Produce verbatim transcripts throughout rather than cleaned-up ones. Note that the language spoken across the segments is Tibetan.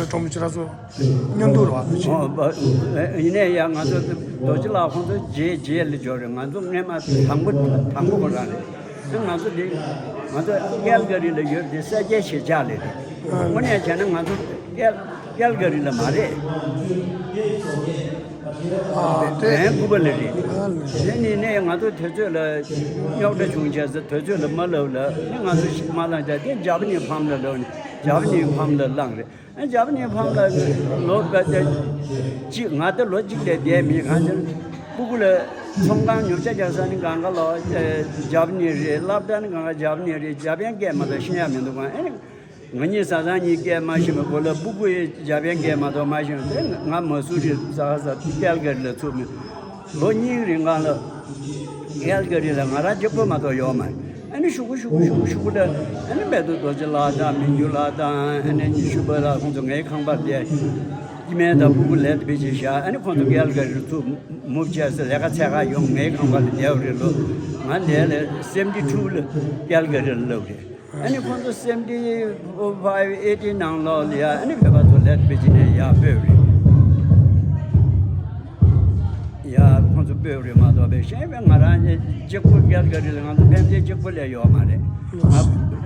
ལ་གྲོང་མི་ཁྱེད་རང་ཚོ་མཉམ་དུ་རེད་བ། ཨོ་ཡིན་ནའི་ཡང་ང་ཚོ་རྡོ་རྗེ་ལགས་ཁོང་ཚོ་རྗེས་རྗེས་ལ་འབྱོར་རེད། ང་ཚོ་སྔས་མ་དང་པོ་དང་པོ་ཁོ་རང་རེད། ང་ཚོ་འདི་ང་ཚོ་ཀལ་ག་རི་ལ་ཡོད་འདི་གསལ་རྒྱལ་གཞིས་ཆགས་ལས་རེད། དངོས་གནས་བྱས་ན་ང་ཚོ་ཀལ་ཀལ་ག་རི་ལ་མ་རེད། ཨ་དེ་ལན་ཀུ་པ་ལ་རེད། དེ་ནི་ནས་ང་ཚོ་དུས་ཚོད་ལ་རྙོག་དྲ་བྱུང་བྱས་ཙང་དུས་ཚོད་ལ་མ་ལབ་ལ་ནི་ང་ཚོ་ཞིག་མ་བླངས་བྱས་དེ་ཇ་པ་ནི་ཕམ་ལ་ལབ་ནི། ཇཱ་པ་ནིས་ཕམ་ལ་བླངས་རེད། ཨ་ཇཱ་པ་ནིས་ཕམ་ལ་ལོ་ད་ད་གཅིག་ང་ད་ལོ་གཅིག་ལས་བསྡད་མེད། གང་ཟེར་ན་སྤུ་གུ་ལ་ཚོང་ཁང་ཉོ་ཆ་རྒྱག་ས་ནི་གང་ག་ལོ་ཇཱ་པ་ནི་རེད། སློབ་གྲྭ་ནི་གང་ག་ཇཱ་པ་ནི་རེད། ཇཱ་པན་སྐད་མ་གཏོགས་ཤེས་ཡ་མི་འདུག་ག་ཨ་ནི་ང་གཉིས་བཟའ་ཚང་གཉིས་སྐད་མ་ཤེས་པ་གོ་ལ་སྤུ་གུ་ཡི་ཇཱ་པན་སྐད་མ་གཏོགས་མ་ཤེས་པ་དེ་ང་མ་སུ་རི་ས་ས་ཀལ་ག་རི་ལ་ཚུགས་མི་ལོ་གཉིས་རིང་གང་ལ་ཀལ་ག་རི་ལ་ང་རང་གཅིག་པོ་མ་གཏོགས་ཡོད་མ་རེད། ཨ་ནི་ཤུ་གུ་ཤུ་གུ་ཤུ་གུ་ཤུ་གུ་ལ་ཨ་ནི་མེ་ཏོག་རྡོ་རྗེ་ལགས་དང་མི་འགྱུར་ལགས་དང་ཨ་ནི་ཉི་ཤུ་པ་ལགས་ཁོང་ཚོ་ངའི་ཁང་པར་བསྡད། སྐྱེ་དམན་དང་སྤུ་གུ་ལས་དེ་བེད་སྤྱད་བཞག་ཨ་ནི་ཁོང་ཚོ་ཀལ་ག་རི་ཚུགས་མུ་བྱས་ཟེར་ལས་ཀ་འཚོལ་ག་ཡོང་ངའི་ཁང་པར་བསྡད་པ་རེད། ལོ་ང་འདས་ལ་སེམ་ཊི་ཊུ་ལ་ཀལ་ག་རི་ལ་སླེབས་རེད། ཨ་ནི་ཁོང་ཚོ་སེམ་ཊི་ཕའི་ཝི་ཨེ་ཊི་ནང་ལོགས་ལ་ཡ་ཨ་ནི་བོད་པ་ཚོ་ལས་དེ་བེད་སྤྱད་ནས་ཡར་སྤོས་རེད། ཡ་ཁོང་ཚོ་སྤོས་རེད་མ་གཏོགས་པའི་གཞན་པའི་ང་རང་གཅིག་པུ་ཀལ་ག་རི་ལ་ང་ཚོ་ཕན་ཚུན་གཅིག་པུ་ལས་ཡོད་མ་རེད། ང་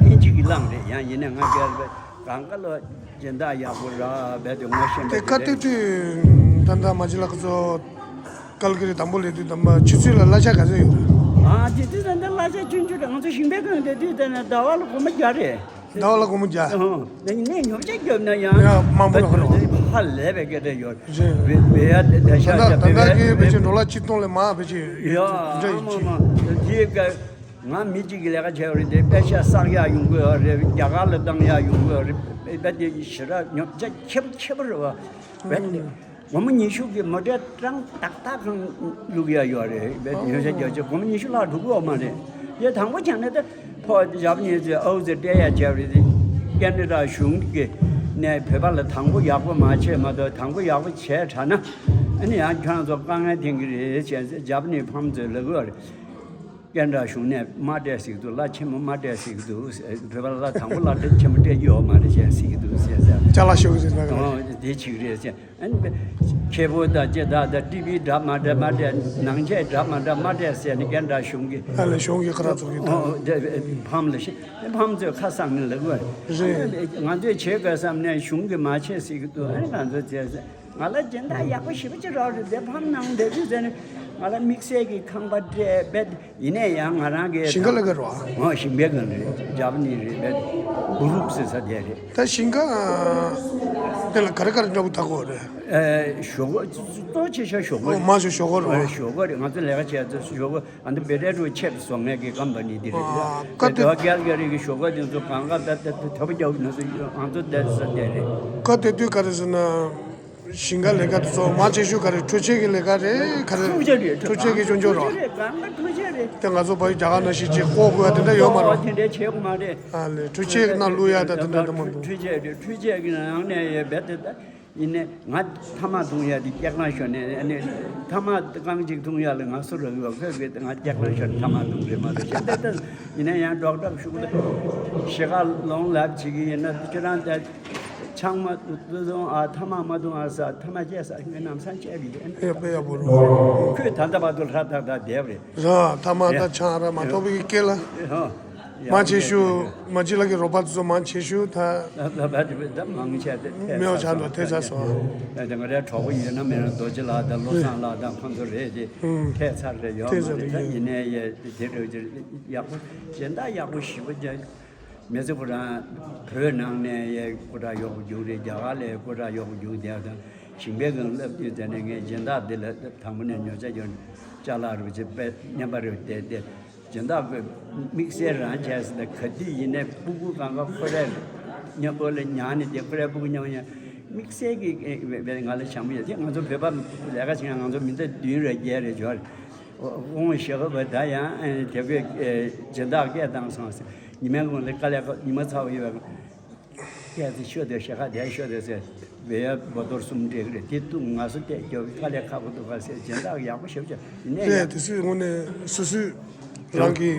ཨིན་ཇི་གི་བླངས་རེད། ཡང་ཡིན་ནའི་ང་ཀལ་ག་རི་གང་ག་ལོ་སྦྱིན་བདག་ཡག་པོ་རག་བས་དེ་ངོ་ཤེས་པ་དེ་ག་དེ་དུས་ད་ལྟ་མ་ཇི་ལགས་ཚོ་ཀལ་ག་རི་དང་པོ་ལས་དུས་དམ་པ་ཆུ་ཚོད་ལ་གླ་ཆ་ག་ཚོད་ཡོད་རེད། ཨ་དེ་དུས་ད་ལྟ་གླ་ཆ་ཆུང་ཆུང་རེད། ང་ཚོ་ཞིང་པའི་ཁང་དེ་དུས་ད་ནས་ཟླ་བ་ལ་སྒོར་མོ་བརྒྱ་རེད། ཟླ་བ་ལ་སྒོར་མོ་བརྒྱ། ཨོ། ནས་ཉོ་ཆ་རྒྱབ་ན་ཡང་ཡ་མང་པོ་ལ་ཧ་ལས་པའི་སྐད་ཆ་ཡོད་རེད། རེད། བེ་བེ་ཡ་དེ་དེ་ཤ་ད་ལྟ་ད་ལྟ་གི་བེ་ཆེ་ཌོ་ལར་ཆིག་སྟོང་ལས་མང་བེད་སྤྱད་ཡ་འདྲ་ཡིན་ཨ་མ་ཅིག་མ་དེ་ག་ང་མི་གཅིག་གིས་ལས་ཀ་བྱས་པ་རེད། དེ་པེ་ཤ་བསགས་ཡག་ཡོང་གི་ཡོད་རེད། རྒྱ་གར་ལ་བཏང་ཡག་ཡོང་གི་ཡོད་རེད། དཔེ་དེ་ཞེ་དྲག་ཉོ་ཆ་ཁྱད་པར་ཁྱད་པར་རེད་བ། དཔེ་དེ་སྒོར་མོ་ཉི་ཤུ་གི་མོ་ཊའི་གྲངས་ཏག་ཏག་གང་བླུག་ཡག་ཡོད་རེད། དཔེ་ཉོ་ཆ་རྒྱག་ཆ་སྒོར་མོ་ཉི་ཤུ་ལྷག་འགྲོ་གི་ཡོད་མ་རེད། ཡ་དང་པོ་བྱས་ན་ད་ཕོ་ཇཱ་པ་ནི་ཟི་ཨའུ་ཟི་སྤྲད་ཡག་བྱས་པ་རེད། དེ་ཀེ་ན་ཌ་གཞུང་གི་ནས་བོད་པ་ལ་དང་པོ་ཡག་པོ་མ་བྱས་མ་གཏོགས་དང་པོ་ཡག་པོ་བྱས་དྲགས་ན་ཨ་ནི་ཡང་ཁྱོད་རང་ཚོ་དཀའ་ངལ་འཕྲད་ཀྱི་རེད་ཅེས་ཇཱ་པ་ནི་ཕམ་ཚོས་ལབ་ཀྱི་ཡོད་རེད། ཀེ་ན་ཌ་གཞུང་ནས་མ་སྤྲད་ཟེར་གྱི་འདུག་གླ་ཆེན་པོ་མ་སྤྲད་ཟེར་གྱི་འདུག་བོད་པ་ལ་གླ་དང་པོ་གླ་ཆེན་པོ་སྤྲད་ཀྱི་ཡོད་མ་རེད་ཅེས་ཟེར་གྱི་འདུག་ཟེར་ཟེར། ཅ་ལག་ཤོར་གྱི་རེད་ཟེར་གྱི་རེད། ཨོ་དེ་གཅིག་རེད་ཟེར། ཨ་ནི་ཁེ་པོ་དང་ཅེ་དག་དང་ཊི་བི་འདྲ་མ་འདྲ་མ་སྤྲད། ནང་ཆས་འདྲ་མ་འདྲ་མ་སྤྲད་ཟེར་ནས་ཀེ་ན་ཌ་གཞུང་གིས། ཨ་ལས་གཞུང་གིས་ཁ་ར་ཚུགས་ཀྱི་འདུག་ཨོ་དེ་ཕམ་ལ་ཤི་ཕམ་ཚོས་ཁ་བསམ་ནས་ལབ་དགོས་རེད། ང་ཚོས་བྱེད་དགོས་བསམ་ནས་གཞུང་གིས་མ་བྱེད་ཟེར་གྱི་འདུག་ཨ་ནི་ང་ཚོས་བྱས་ཟེར། ང་ལ་སྦྱིན་བདག་ཡག་པོ་ཞེ་པོ་ཅིག་རག་རེད། དེ་ཕམ་ནང་བསྡད་དུས་ཟེར་ནས་ང་ལ་དམིགས་བསལ་གྱི་ཁང་པ་སྤྲད་པས། ཡིན་ནའི་ཡང་ང་རང་གི་ཞིང་ཁ་ལ་ག་རོ། ཨོ་ཞིང་པའི་ཁང་རེད། ཇཱ་པ་ནི་རེད། དཔེ་གུ་རུབ་ཟེར་ས་དེ་རེད། ད་ཞིང་ཁ་དེ་ལ་ག་རེ་ག་རེ་འདྲ་པོ་ད་གོ་རེད། ཨེ་ཞོག་ཁོག་གཙོ་ཆེ་ཤོས་ཞོག་ཁོག་ཨོ་རེད། མ་ཞོག་ཞོག་ཁོག་རེད་པ། ཨེ་ཞོག་ཁོག་རེད། ང་ཚོ་ལས་ཀ་བྱས་ཚེ་ཞོག་ཁོག་ཨ་འདི་བེ་ཏྲ་ཀྲུ་ཆེབ་བཟོ་མཁན་གྱི་ཀམ་པ་ནི་འདི་རེད། ཨ་ཀ་དེ་དེ་ཀལ་ག་རི་གི་ཞོག་ཁོག་དེ་ཚོ་གང་ག་ད་ད་ད་དོ་པོ་རྒྱག་ན་ཚོ་ང་ཚོ་བསྡད་ས་དེ་རེད། ཀ་དེ་དུས་ག་རེ་ཟེར་ན། ཞིང་ཁ་ལས་ཀ་དེ་ཚོ་མང་ཆེ་ཤོས་ག་རེ་འཕྲུལ་ཆས་ཀྱི་ལས་ཀ་རེད། ག་རེ་འཕྲུལ་ཆས་རེད། འཕྲུལ་ཆས་ཀྱི་ཅོ་ཅོ་རོ། འཕྲུལ་ཆས་རེད། གང་ག་འཕྲུལ་ཆས་རེད། དེ་ང་ཚོ་བ་ཡི་རྒྱ་གར་ནང་བཞིན་ཅིག་ལྐོག་དགོས་ཡ་དེ་འདྲ་ཡོད་མ་རོ། དེ་འདྲ་བྱེད་དགོས་མ་རེད། ཨ་ལས་འཕྲུལ་ཆས་ནང་བླུག་ཡ་ད་དེ་འདྲ་དེ་མ་འདུག་འཕྲུལ་ཆས་རེད། འཕྲུལ་ཆས་ཀྱི་ནང་ནས་ཡོད་པས་དེ་ད་ཡིན་ནས་ང་ཐ་མག་འཐུང་ཡ་དེ་སྐྱག་ལང་ཤོར་ནས་ཨ་ནི་ཐ་མག་རྐང་གཅིག་འཐུང་ཡ་ལ་ང་སུ་རག་ཡོད་ཁོས་གི་ང་སྐྱག་ལང་ཤོར་ཐ་མག་འཐུང་རེད་མ་གཏོགས་གཞན་དེ་ད་ཡིན་ན་ཡང་ཌོག་ཊར་ཤུགས་ལ་ཤི་ཁ་ལོང་ལབ་བྱེད་ཀྱི་ཡིན་ན་ཁྱེད་རང་ད། ཆང་མ་འཐུང་ཨ། ཐ་མག་མ་འཐུང་ཨ་ཟེར། ཐ་མག་བཅད་ཟེར། ངས་ནམ་སང་བཅད་པ་ཡིན། ཨེ་དཔེ་ཡག་པོ་རེད། ཁོས་ད་ལྟ་བར་དུ་ལྷ་ཐག་ཐག་བསྡད་པ་རེད། ར་ཐ་མག་དང་ཆང་ར་མ་གཏོགས་པའི་སྐད་ལ། ཧོ། མང་ཆེ་ཤོས་མ་ཅི་ལགས་ཀྱི་རོགས་པ་ཚོ་མང་ཆེ་ཤོས་ད། ད་མང་ཆེ་དེ་ཐད་མེའོ་ཆ་འདུག་ཐད་ཚར་སོང་། ད་ང་རའི་གྲོགས་པོ་ཡོད་ན་མེད་ན་རྡོ་རྗེ་ལགས་དང་བློ་བཟང་ལགས་དང་ཁོང་ཚོ་རེད་དེ། ཐད་ཚར་རེད་ཡོད་མ་རེད། ད་ཡིན་ནའི་ཡ་དེ་འདྲ་ཡག་པོ་སྦྱིན་བདག་ཡག་པོ་ཞེ་པོ་ཅིག་མི་ཚེ་ཁོ་རང་བོད་ནང་ནས་ཡ་སྐུ་དྲག་ཡག་པོ་རྒྱུགས་རེད། རྒྱ་གར་ལ་སྐུ་དྲག་ཡག་པོ་རྒྱུགས་བསྡད་དང་། ཞིང་པའི་སྒང་བསླབ་དུས་ཙམ་ནས་ངས་སྦྱིན་བདག་འདི་ལ་དང་པོ་ནས་ཉོ་ཆ་ཡོད། ཅ་ལག་རུ་ཆེ་པས་མཉམ་པ་རུ་བསྡད་དེ་སྦྱིན་བདག་གི་དམིགས་བསལ་རང་བྱས་ཟིན་ན་ག་དུས་ཡིན་ནའི་སྤུ་གུ་གང་ག་ཁོ་རའི་མཉམ་པོ་ལ་ཉར་ནས་དེ་ཁོ་རའི་སྤུ་གུ་མཉམ་པོ་ཉར། དམིགས་བསལ་གྱི་ང་ལ་བྱམས་པོ་ཡོད་དེ། ང་ཚོ་བོད་པ་ལས་ཀ་བྱེད་མཁན་ང་ཚོ་མི་འདི་བདུན་རེ་བརྒྱད་རེ་འབྱོར། དབང་ཞེ་གི་བ་ད་ཡང་དེ་གོས་སྦྱིན་བདག་སྐད་བཏང་སོང་ཟེར། ཉི་མའི་གུང་ལ་དཀའ་ལས་ཁག་ཉི་མ་ཚ་བ་ཡོད་པ། སྐད་ཚེ་ཤོད་དེ་ཞེ་ཁ་དེ་ཤོད་དེ་ཟེར། བེ་ཡ་བོ་དོར་གསུམ་སྤྲད་གི་རེད། དེ་ཏུ་ང་སུ་སྟེ་སྐྱོ་བའི་དཀའ་ལས་ཁག་པོ་འདུག་ག་ཟེར། སྦྱིན་བདག་ཡག་པོ་ཞེ་པོ་ཅིག་ཡིན་ནས་ཡང་དེ་སུས་དངོས་གནས་སུ་སུས་རང་གི་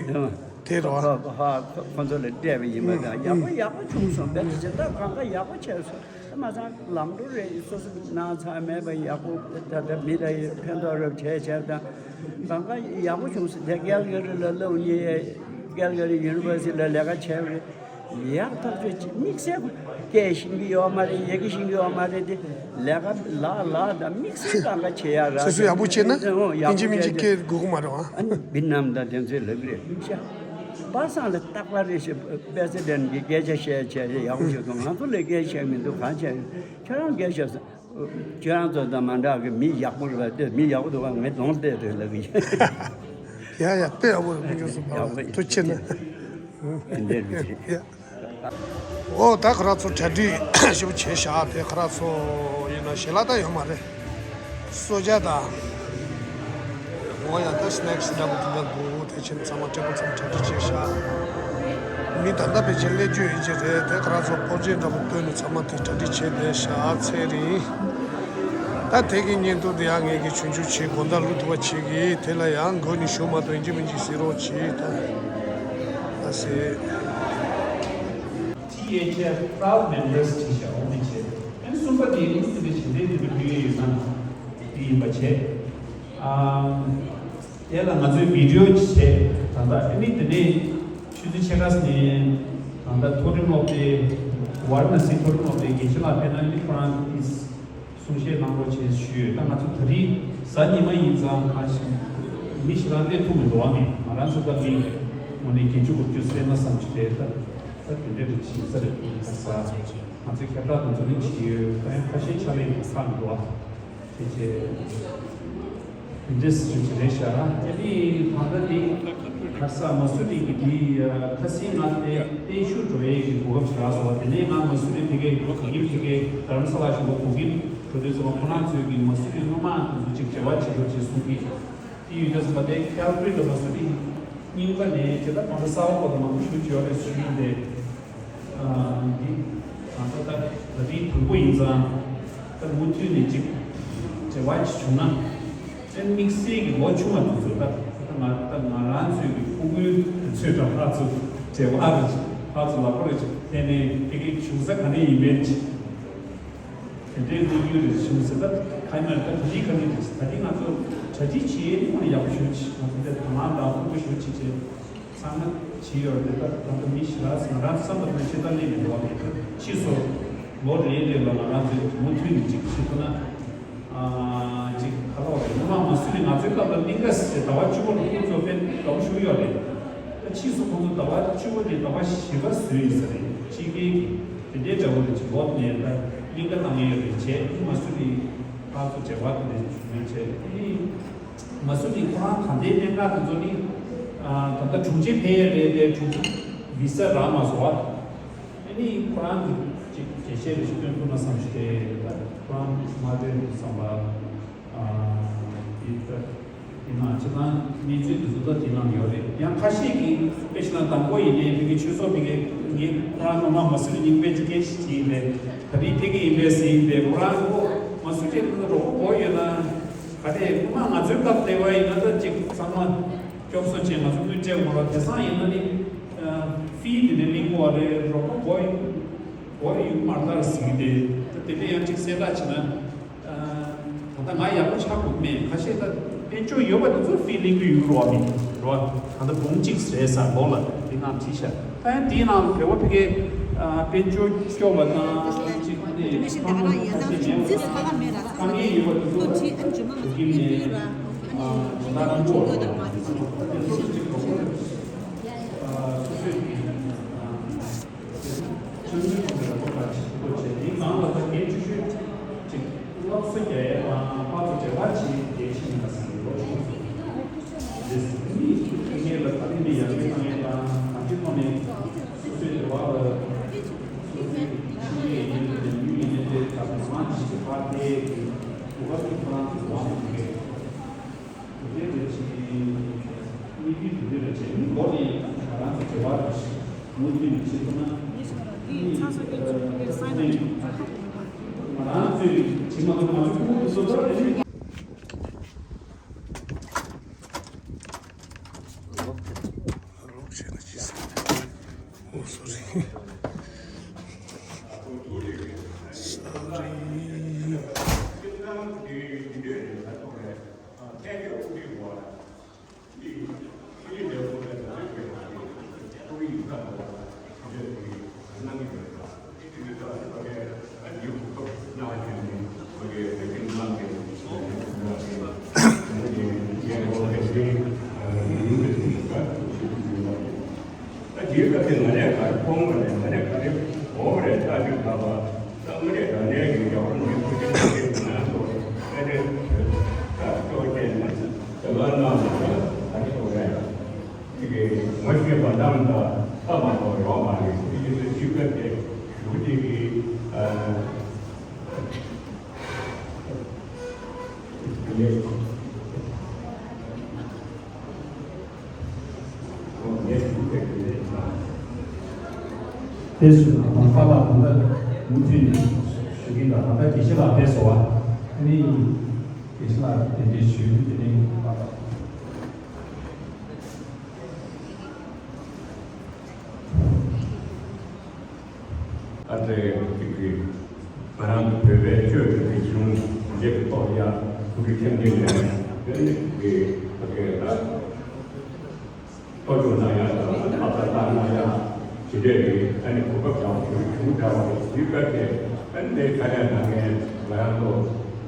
དེ་རོ། ཁོ་ཁོ་ཁོ་ཁོ་ཚོ་ལ་སྤྲད་པ་ཡིན་པ་དང་ཡག་པོ་ཡག་པོ་བྱུང་སོང་། བེ་སྦྱིན་བདག་གང་ག་ཡག་པོ་བྱས་སོང་། མ་ཚང་ལམ་འགྲོ་རེད། སོ་སོ་ནང་ཚང་མེད་པ་ཡག་པོ་ད་ལྟ་མི་ལ་ཕན་ཐོགས་རབ་བྱས་བྱས་དང་། གང་ག་ཡག་པོ་བྱུང་སོང་། དེ་རྒྱལ་གྱི་རི་ལ་སླེབས་ནས་རྒྱལ་གྱི་རི་ཡུ་ནི་ཝར་སི་ཊི་ལ་ལས་ཀ་བྱས་པ་རེད། ཡག་ཐག་ཆོད་ཅིག་དམིགས་བསལ་སྐད་ཤེས་ཀྱི་ཡོད་མ་རེད། ཡི་གེ་ཤེས་ཀྱི་ཡོད་མ་རེད། དེ་ལས་ཀ་ལག་ལག་དང་དམིགས་བསལ་གང་ག་བྱེད་ཡག་ར། སོ་སོ་ཡག་པོ་བྱས་ན་ཨོ་ཡག་ཨིན་ཇི་པོ་མིན་ཇི་བྱས་སྐད་དགོས་ཀྱི་མ་རེད་ཨ། ཨ་ནི་བི་ནམ་དང་དེ་ཚོས་ལབ་ཀྱི་རེད། ཤ་ པ་སངས་ལ་སྟག་པ་རེད་ཞེས་པེ་སི་ཌེན་གྱིས་སྐད་ཆ་བཤད་བྱས་ཡག་པོ་བྱེད་སོང་། ང་ཚོ་ལས་སྐད་བཤད་མི་འདུག། གང་བྱས། ཁྱོད་རང་སྐད་བཤད་སོང་། ཁྱོད་རང་ཚོ་དང་མ་འདྲ་གི་མི་ཡག་པོ་རེད་པ། དེ་མི་ཡག་པོ་འདུག་ག། ངས་གདོང་གཏད་རེད་ལབ་གི་ཡིན། ཡ་ཡ། དཔེ་ཡག་པོ་རེད། ཕུན་ཚོགས་གསུམ་པ་ལགས། ཐུགས་རྗེ་ཆེ་གནང་། འདིར་མི་རེད། ཡ། ཨོ་ད་ཁོ་རང་ཚོ་གྲ་སྒྲིག་ཞེ་པོ་བྱས་བཞག། དེ་ཁོ་རང་ཚོ་ཡིན་ན་ཞལ་ལག་ད་ཡོད་མ་རེད། གསོལ་ཇ་དང་། ཨོ་ཡ། ད་སི་ནེག་སི་འདྲ་པོ་དེ་འདྲ་འདུག། དེ་ཕྱིན་ཚང་མ་ཀྲེ་པོ་ཚང་གྲ་སྒྲིག་བྱས་བཞག། མི་ད་ལྟ་ཕལ་ཆེར་སླེབས་རྒྱུ་ཡིན་གྱི་རེད། དེ་ཁོ་རང་ཚོ་ཕོར་ཆས་འདྲ་པོ་སྟོན་ནས་ཚང་མ་དེ་གྲ་སྒྲིག་བྱས་བསྡད་བཞག། ཚེ་རིང་། ད་དེ་གི་བརྙན་ཐུང་དེ་ཡང་ངས་ཀྱི་ཆུང་ཆུང་བྱེད། དགོང་དག་ལུས་ཐུབ་པ་བྱེད་ཀྱི། དེ་ལ་ཡང་མགོ་ནས་གཞུག་མ་གཏོགས་ཡིན་གཅིག་མིན་གཅིག་གཟིགས་རོགས་གྱིས། ད་ད་ཟེར། ཊི་ཨེཆ་ཨེཕ་proud members བྱས་བཞག་འོ་དེ་བྱས། ཨ་ནི་གསུམ་པ་དེ་ནི་དེ་འདྲ་ཞིག་ལས་དེ་འདྲ་ཕུལ་ཡས་ཡོད་ན་དེ་ཡིན་པ་བྱས། ཨ། དེ་ལ་ང་ཚོའི་བི་ཌི་ཡོ་བྱས། ད་ལྟ་ཨ་ནི་དེ་ནས་ཆུ་ཚོད་ཕྱེད་ཀ་ནས་ད་ལྟ་མཐོ་རིམ་སློབ་གྲྭའི་ཝཱ་ར་ཎ་སི་མཐོ་རིམ་སློབ་གྲྭའི་དགེ་བཤེས་ལགས་ཕེབས་ན་ཨ་ནི་ཁོ་རང་གིས་གསུང་བཤད་གནང་རོགས་བྱས་ཞུས་ཡོད། ད་ང་ཚོ་ད་རེས་གཟའ་ཉི་མ་ཡིན་ཙང་གང་ཞིག་མི་ཞེ་དྲག་སླེབས་ཐུབ་མི་འདུག་བ། མི་ང་རང་ཚོ་ད་མི་ངོ་ནས་བརྒྱད་ཅུ་དགུ་བཅུ་སླེབས་ན་བསམ་གྱི་རེད། ད་ད་དེ་འདྲ་རེད་ཤིང་ས་རེད། ཁ་ས་ང་ཚོའི་ཁྱབ་བསྒྲགས་དེ་ཚོ་ནི་བྱེད་ཡོད། ད་ཡང་ཁ་ཤས་ཕྱག་ལས་ཡོད་ཁག་འདུག་བ། དེ་རྗེས་འདི་འདྲས་ཞིག་རེད་ཤག། དེ་ནི་ད་ལྟ་འདི་ཁ་ས་མ་སུ་རི་གི་འདི་ཁ་སང་ང་དེ་བརྟན་བཞུགས་འགྲོ་ཡས་ཀྱི་གོ་སྐབས་ཞིག་རག་སོང་བ། དེ་ནས་ང་མ་སུ་རི་ཕ་གི་ཕ་གིར་ཕ་གི་རྡ་རམ་ས་ལ་ཞུ་བ་གོ་གིན་འགྲོ་དུས་ཙམ་པ་ཁོ་རང་ཚོས་ཀྱི་མ་སུ་རི་སྔོན་མ་དེ་ཚོ་ཅིག་འབྲེལ་བ་བྱེད་རོགས་ཅེས་གསུང་གི། དེ་ཡོད་ཙང་ད་ལྟའི་ཁལ་གྷ་རི་ལ་མ་སུ་རི་རྙིང་པ་ནས་དེ་ལྟ་གང་ལྟར་གསར་པ་བར་དུ་མང་པོ་ཞེ་པོ་ཅིག་ཡོད་རེད་ཞུ་ཡིན་ཏེ། ཨ། འདི་ད་ལྟ་ད་ད་རིང་དང་པོ་ཡིན་ཙང་ད་མུ་མཐུད་ནས་ཅིག་འབྲེལ་བ་ཅིག་བྱུང་ན། ཨེ་དམིགས་བསལ་གྱི་ལོ་ཆུང་བ་དེ་ཚོ་ད་ད་ང་ད་ང་རང་ཚོའི་གི་ཕྲུ་གུའི་དུས་ཚོད་འདྲ་ཕར་ཚུར་འབྲེལ་བ་རེ་ཅིག་ཕར་ཚུར་ལག་པ་རེ་ཅིག་འཐེན་ནས་དེ་གི་བྱུང་ས་ག་ནས་ཡིན་མིན་ཅིག་དེ་འདྲའི་གནས་ཚུལ་རེ་བྱུང་ཟེར། ད་ཁ་ཉིན་ད་ད་རིང་ག་ནས་རེད། ད་རིང་ང་ཚོ་གྲ་སྒྲིག་བྱེད་ཡས་ནི་ཡག་པོ་ཞེ་པོ་ཅིག་ང་ཚོ་འདིར་དང་བླངས་དང་དབུ་མ་ཞེ་པོ་ཅིག་བྱས་ཚང་མ་བྱས་ཡོད་རེད། ད་ད་ལྟ་མི་ཞེ་དྲག་ང་རང་བསམ་པ་ནང་ཤེས་ད་སླེབས་མི་འདུག་བ། མེད་ད་ཕྱིས་སུ་ལོ་རེ་རེ་ལ་ང་རང་ཚོས་མུ་མཐུད་ནས་ཅིག་བྱེད་ཐུབ་ན། ཨ། ཅིག་ག་ལབ་རེད། སྔོན་མ་མ་སུ་རི་ང་ཚོའི་སྐབས་ལ་གླིང་ག་ཟེར་ཟླ་བ་བཅུ་པ་ལ་ཁོང་ཚོ་དཔེ་དགའ་པོ་ཞེ་པོ་ཡོད་རེད། ད་ཕྱིས་སུ་ཁོང་ཚོ་ཟླ་བ་བཅུ་པ་ནས་ཟླ་བ་བཞི་པ་བཟོས་ཡིན་ས་རེད། ཕྱི་རྒྱལ་གྱི་དེ་འདྲའི་འདྲ་བོ་རེད། ཅིག་ལོ་ནས་ད་གླིང་ག་གནང་ཡས་རེད་བྱས། མ་སུ་རི་ཕར་ཚུར་འབྲེལ་བ་དེ་འདྲ་བྱུང་ཡོད་བྱས། ཨེ། མ་སུ་རི་ཁོ་རང་ད་ལྟའི་གནད་འགག་དེ་ཚོ་ནི། ཨ། ད་ལྟ་དྲུང་ཆེ་ཕེབས་ཡས་རེད་དེ་དྲུང་ཆེ་བི་ས་རག་མ་སོང་བ། ཨ་ནི་ཁོ་རང་གི་ཅིག་འགྲེལ་བཤད་རེ་ཞིག་སྟོན་ཐུབ་ན་བསམ་ཞིག་རེད། ད་ཁོ་རང་མ་སྟོན་འདུག་བསམ་པ། ཨ། དེ་ལྟ་དེ་ནང་སྤྱིར་བཏང་གནས་ཚུལ་འདི་ཚོ་ད་དེ་ནང་ཡོད་རེད། ཡང་ཁ་ཤས་ཀྱིས་དཔེ་བྱས་ན་དང་པོ་ཡིན་ནའི་ཕ་གི་ཆོས་ཚོགས་ཕ་གི་ངས་ཁོ་རང་སྔོན་མ་མ་སུ་རི་རྙིང་པའི་ཅིག་སྐད་ཆ་ཅིག་ཡིན་པས། ད་རེས་ཕ་གི་ཡིན་པས་ཟེར་ཡིན་པས། ཁོ་རང་ཁོ་མ་སུ་རི་ལ་རོགས་པ་དགོས་ཡོད་ན་ག་རེ། སྔོན་མ་ང་ཚོའི་སྐབས་དེ་བ་ཡིན་ན་ད་ཅིག་ཚང་མ་སྐྱོབ་གསོ་བྱས་ང་ཚོ་དངུལ་སྤྲད་དགོས་ར། དེང་སང་ཡིན་ན་ནི་ཕི་དེ་འདྲ་ལེན་དགོས་པ་རེད། རོགས་པ་དགོས་ཡོད་དགོས་ཡོད་མ་རེད་ཟེར་གྱི་འདུག། ད་དེ་འདྲ་ཡང་ཅིག་གསལ་བསྒྲགས་བྱས་ན། ད་ལྟ་ང་ཡག་པོ་ཆགས་དགོས་མེད། ཁ་ཤས་ད་དཔལ་འབྱོར་ཡོད་པ་དེ་ཚོ་ཕི་ལེན་གྱི་ཡོད་རེད་བ། མི་རེད་བ། ད་ལྟ་འབུམ་གཅིག་རེད་ཟེར་འདུག་ལ། དེ་ནང་བྲིས་ཤག། ད་ཡང་དེའི་ནང་བོད་པ་ཕ་གིའི་དཔལ་འབྱོར་སྐྱོ་བ་དང་ཅིག་ནས་ཕ་མ་ཁ་ཤས་མེད་པ། དཀའ་ངལ་ཡོད་པ་དེ་ཚོ་བོད་ཀྱི་ནས་ད་རང་པོ་དེ་ཚོ་ཅིག་གོ་སྐོར་སོ་སོས་ཀྱི། ཆུ་ཚོད་ཐོག་ནས་ལ་ཐོག་ལ་ཆེ་པོ་བྱས། དེའི་ནང་ལ་ད་གལ་ཆེ་ཤོས་ཅིག་སློབ་གསོ་རྒྱག་ཡས་དང་ཕར་ཚུར་འབྲེལ་བ་བྱེད་ཡས་ཆེད་ཡིན་པ་བསམ་གྱི་ལོ་ཆུང་སོང་། འདི་ནི་ཁྱེད་ལ་ད་ཐེངས་འདི་ཡར་རྒྱས་གཏོང་ཡས་དང་གང་ཅིའི་ཐོག་ནས་སོ་སོའི་འབྲེལ་བ་ལ་སོ་སོའི་ཕྱི་རྒྱལ་ཡིན་ནའི་ལས་ཡུལ་ཡིན་ནའི་དེ་ད་གང་མང་ཞིག་གི་ཕར་ཕེབས་ཀྱི་གོ་སྐབས་ཀྱི་ཁོ་རང་ཚོ་དབང་དུ་འགྲོ་གི། དེ་འདྲ་བྱས་ནས་དམིགས་ཡུལ་དེ་འདྲ་བྱས་ནས་མགོ་ནས་ང་རང་ཚོ་འབྲེལ་བ་རེ་ཞིག་མུ་མཐུད་ནས་བྱེད་ཐུབ་ན། ང་རང་ཚོས་ཅིག་ང་རང་ཚོ་ཁོང་ཚོ་ཚོ་ཚོ་རེ་རེ། རོགས་བྱས་ན་ཅི་ཟེར། ཨོ་སོ་རི། སོ་རི། དེ་སུ་ན་དང་པ་ལ་དང་པོ་མུ་མཐུད་ནས་ཞུ་གི་ཡིན། ད་ད་ལྟ་དགེ་བཤེས་ལགས་ཕེབས་སོང་བ། ཨ་ནི་དགེ་བཤེས་ལགས་གདན་འདྲེན་ཞུས། དེ་ནས་པ་ལ། ཨ་ཙི་ཅིག་གིས་ང་རང་གི་བོད་པའི་ཆོས་ཀྱི་རིག་གཞུང་འདི་གི་ཐོག་ཡ་ཐུགས་ཀྱི་མཁྱེན་གྱི་ནས་དེ་ནི་ཅིག་གིས་ཕ་གི་ད་གཏོར་སྐྱོན་གནང་ཡ་དང་ཨ་ཙི་ལྟ་གནང་ཡ་ཇི་འདྲས་རེད། ཨ་ནི་གོ་སྐབས་ཀྱང་ཞུ་བྱུང་འདྲ་བ་རེད། དེའི་སྐབས་དེ་ཨ་ནི་དེ་ཁ་ལས་གནང་མཁན་ང་རང་ཚོ་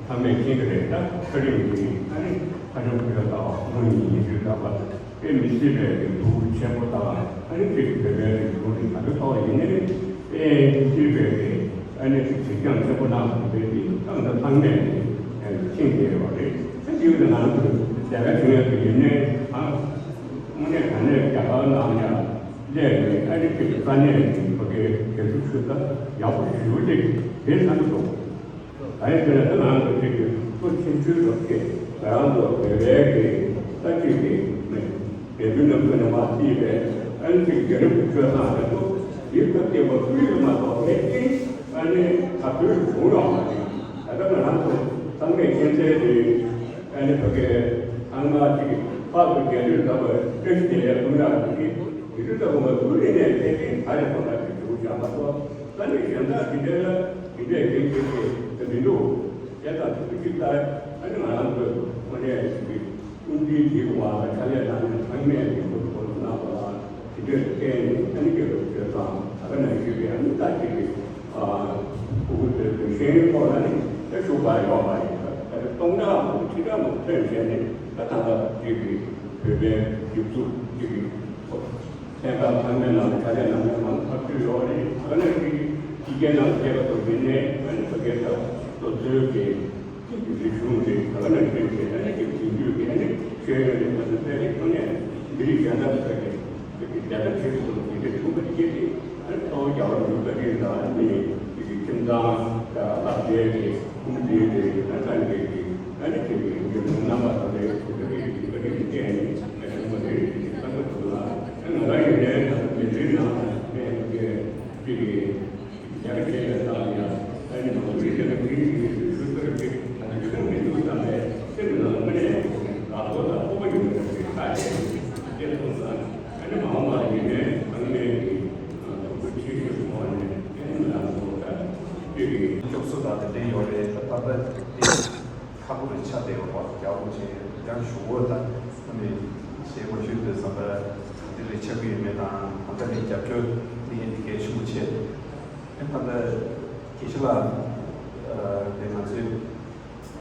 ཚང་མས་མཁྱེན་གྱི་རེད། ད་ཚེ་རིང་གིས་ཨ་ནི་ཁ་ཆེམས་ཕུལ་ཡ་དང་དངོས་གནས་ཡིད་སྤྲུལ་ལྟ་བུ། དཔེ་མི་སྲིད་པའི་གི་ཐུགས་ཁུར་ཆེན་པོ་དང་ཨ་ནི་ཅིག་བོད་པའི་རིག་གཞུང་གི་ད་ལྟ་ཐོག་ཡིན་ནའི་དཔེ་མི་སྲིད་པའི་གི་ཨ་ནི་ཅིག་གཟིགས་སྐྱོང་ཆེན་པོ་གནང་བ་དེ་དེ་ཏང་དང་ཚང་མས་ནི་མཁྱེན་བསྡད་ཡོད་རེད། ཨ་ནི་ཡོད་ན་ང་ཚོ་རྒྱ་གར་བྱུང་ཡོད་པ་ཡིན་ནའི་ཨ་དངོས་གནས་དྲང་གནས་རྒྱ་གར་ནང་ཡང་སླེབས་ནས་ཨ་ནི་ཅིག་ས་གནས་ཀྱི་ཕ་གིའི་དགེ་ཕྲུག་ཚོས་ད་ཡག་པོ་ཞེ་པོ་ཅིག་བྱས་ཚར་འདུག་ད་ཡིན་ཟེར་ན་ད་ང་ཚོ་ཅིག་གི་ཐུགས་ཆེ་ཆུང་རོགས་ཀྱིས་ང་རང་ཚོ་བོད་པའི་གི་ས་ཆུ་གི་མི་རྒྱལ་བུ་རྣམས་ཀྱི་ནང་མ་བརྩིས་པའི་ཨ་ནི་ཅིག་རྒྱལ་རབས་ཀྱི་ཆོས་བཟང་དེ་ཚོ་ཡིད་ཁ་གཏད་པ་ཀུན་ཡོད་མ་གཏོགས་ཕལ་ཆེར་ཨ་ནི་ད་བོད་བྱུང་ཡོང་མ་རེད། ད་ལྟ་ང་རང་ཚོ་ཚང་མས་མཁྱེན་གསལ་རེད། ཨ་ནི་ཕ་གི་ཚང་མ་ཅིག་ཕར་ཚུར་རྒྱལ་དུས་ལྟ་བུ་བཀྲ་ཤིས་བདེ་ལེགས་གསུང་ཡག་ཅིག་གི་དུས་ཚོད་ལྟ་བུ་མ་ཚུར་རེ་ནས་ཕལ་ཆེར་ད་རེ་ཐོག་ལ་ཅིག་བྱུང་བཞག་མ་གཏོགས། ད་ནི་གཞན་དག་དེ་འདྲའི་ལ་དེ་འདྲའི་འགན་འཁྱེར་ཏེ་མི་འདུག་དེ་དང་དེ་གཅིག་ལྟར་ཨ་ནི་ང་རང་ཚོའི་དངོས་གནས་ཀྱི་དབུ་འཛིན་དེའི་དབང་ལ་ཕྱག་ལས་གནང་མཁན་ཚང་མས་ཀྱི་ཐུགས་ཁུར་གནང་བ་ལ་དེ་འདྲའི་བརྟེན་ནས་ཨ་ནི་སྐྱེ་བོ་ཆོས་ཚང་ད་ག་ནང་བཞིན་གྱི་ཨ་ནི་ད་ཅིག་གི་ཨ་ཁུ་ཁུ་ཚོའི་གི་ཤེས་ཡོན་ཐོག་ལ་ནི་ད་ཤུགས་པ་ཡོད་པ་ཡིན། ད་གཏོང་ཕྲག་མང་ཁྲི་ཕྲག་མང་ཐོན་བྱས་ནས་ད་ད་ལྟ་ཅིག་གི་བོད་པའི་ཡིག་གཟུགས་ཅིག་གི་ལྷན་ཁག་ཚང་མའི་ནང་ལ་ཕྱག་ལས་གནང་མཁན་མང་ཐག་ཆོད་ཡོད་རེད། ད་ནང་བཞིན་ཕྱི་རྒྱལ་ནང་ལ་སྐྱེས་པ་ཚོ་ཡིན་ནའི་ཨ་ནི་ཕ་གིའི་ད་སོ་སོའི་གི་ཅིག་གི་རིག་གཞུང་རེད། ད་ནང་བཞིན་གྱི་ཨ་ནི་ཅིག་དེང་དུས་ཀྱི་ཨ་ནི་ཤེས་ཡོན་རེད། ང་ཚོ་ཕལ་ཆེར་ཁྱོན་ནས་མི་རིགས་གཞན་དག་ཚོ་གི་ཅིག་གི་བརྡ་ཁ་ཆེ་ཤོས་དེ་འདྲ་བྱུང་བ་དེ་སྐད་དེ་ཨ་ནི་གཙོ་བོ་རྒྱལ་བ་རིན་པོ་ཆེ་དང་ཨ་ནི་ཅིག་གི་ཁྱིམ་ཚང་དང་བླ་རྒྱལ་གི་ཁུངས་འདྲེས་རེད། ཨ་ནི་ད་ནི་གི་ཨ་ནི་ཅིག་གི་ཡུལ་ལུང་རྣམ་པ་དང་ལས་ཅིག་གི་རིགས་ཀྱི་རིགས་ཀྱི་སྟེང་ནས་ཨ་ནི་མ་རེད་ཅིག་གི་བསམ་པ་འདུག་ལ། ང་རང་ཡིན་ནའི་ད་མི་ཚེའི་ནང་ལ་ངས་ཀྱི་ཅིག་གི་རྒྱ་ཆེ་བའི་ནང་ཡང་ཨ་ནི་མང་པོའི་ཞལ་ལ་ཁྱེད་ཀྱི་ཞུ་ཚར་གྱི་ད་ནི་ཆུང་མི་འདུག་བསམ་པའི་སེམས་ནང་དངོས་གནས་དགའ་ཚོར་དང་སྤོབས་པ་ཡོང་བའི་ཁ་ཆེ་ཅེས་གསུངས་ཙང་ཨ་ནི་མ་འོངས་པར་ཡིན་ནའི་ཚང་མས་ཀྱི་ཐུགས་ཁུར་ཆེ་ཤོས་སུ་གཏོང་བ་ནས་ཨ་ནི་ང་རང་ཚོ་ད་ཅིག་གི་སྐྱོབ་གསོ་དང་དེ་འདྲ་ཡོད་རེད། ད་ད་ལྟ་དེ། ཁག་པོ་རེ་ཆགས་བསྡད་ཡོད་པ་རྒྱལ་བ་རིན་པོ་ཆེ་ཡང་ཞུ་འོ་ད་ཨ་ནི་ཞེས་མ་ཞུས་པའི་བསམ་པ་ག་འདྲ་རེ་ཆགས་ཀྱི་ཡོད་མེད་དང་གང་འདྲ་རེ་རྒྱབ་སྐྱོར་གནང་ཡས་དེ་གལ་ཆེན་པོ་ཆེ། ཨེ་ད་ལྟ་དགེ་བཤེས་ལགས་དེ་ང་ཚོའི་སྐུ་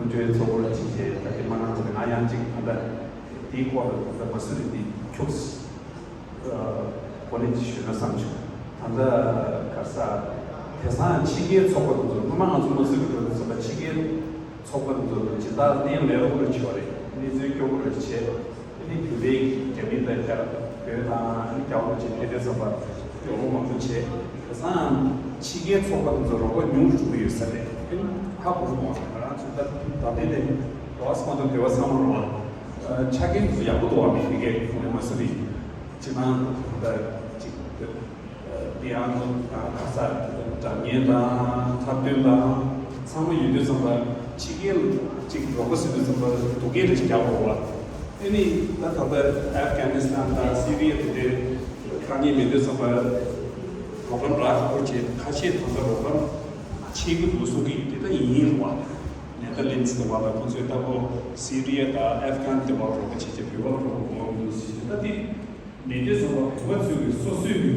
མགྲོན་ཚོགས་པ་ལ་ཅིག་བྱས་ད་དེ་མ་གནང་ཚེ་ང་ཡང་ཅིག་ད་ལྟ་དེའི་སྐོར་ལ་ད་ལྟ་མ་སུ་རི་དེ་ཁྱོགས། གོ་གནས་ཅིག་ཞུས་ན་བསམ་བྱུང་། ད་ལྟ་ག་ས་དེང་སང་ཕྱི་རྒྱལ་ཚོགས་པ་དེ་ཚོ་སྔོན་མ་ང་ཚོ་མ་སུ་རི་འགྲོ་དུས་ཙམ་པ་ཕྱི་རྒྱལ་ཚོགས་པ་དེ་ཚོ་ཇི་ལྟར་གནས་ལས་རོགས་རེ་བྱེད་པ་རེད། གནས་ཚུལ་སྐྱོ་པོ་རེ་བྱེད། ཨ་ནི་བོད་པའི་རྒྱ་མི་དང་རྒྱ་བོད་དང་ཨ་ནི་རྒྱ་བོད་ཅིག་ཕེབས་དུས་ཙམ་པ་སྐྱོ་པོ་མང་པོ་བྱེད། དེང་སང་ཕྱི་རྒྱལ་ཚོགས་པ་དེ་ཚོ་རོགས་པ་ཉུང་རུ་འགྲོ་གི་ཡོད་ས་རེད། ཨ་ནི་ཧ་གོ་གི་མ་རེད། ང་རང་ཚོ་ད་ད་ལྟའི་དེ་འགྲོ་བ་སྤང་ཐང་དེ་བ་ཚང་མ་རོགས་ཆ་རྐྱེན་དེ་ཚོ་ཡག་པོ་འདུག་བ། མི་རིགས་ཀྱི་མ་སུ་རི་ཅི་ན་ད་ཅིག་དེ་ཡང་ཁ་ས་དྲ་བརྙན་དང་འཁྲབ་སྟོན་དང་ཚང་མ་ཡོད་དུས་ཙམ་པ་ཕྱི་རྒྱལ་ཅིག་རོགས་པ་ཟེར་དུས་ཙམ་པ་སྡུག་སྐད་རེ་ཞིག་རྒྱག་དགོས་པ། ཨ་ནི་ད་ད་ལྟ་ཨབ་གྷ་ནི་སི་ཐན་དང་སི་རི་ཡ་དེ་འདྲའི་དཀའ་ངལ་མེད་དུས་ཙམ་པ་རོགས་རམ་རག་ཁག་པོ་བྱས། ཁ་ཤས་ད་ལྟ་རོགས་རམ་བྱེད་ཀྱི་འདུག་གསུང་གི་ཡོད། དེ་ལྟ་ཡིན་ཡིན་རེད་བ། ནེ་ཐར་ལེན་ཌི་སི་དེ་བ་དང་ཁོ་ཚོས་ལྟ་བུ་སི་རི་ཡ་དང་ཨབ་གྷ་ནི་དེ་བ་རོགས་པ་བྱེད་ཀྱི་བོད་པ་ལ་རོགས་པ་གོ་བ་མི་འདུག་ཟེར་ད་དེ། མི་སྡེ་ཚོ་ལ་བོད་པ་ཚོས་ཀྱི་སོ་སོའི་གི་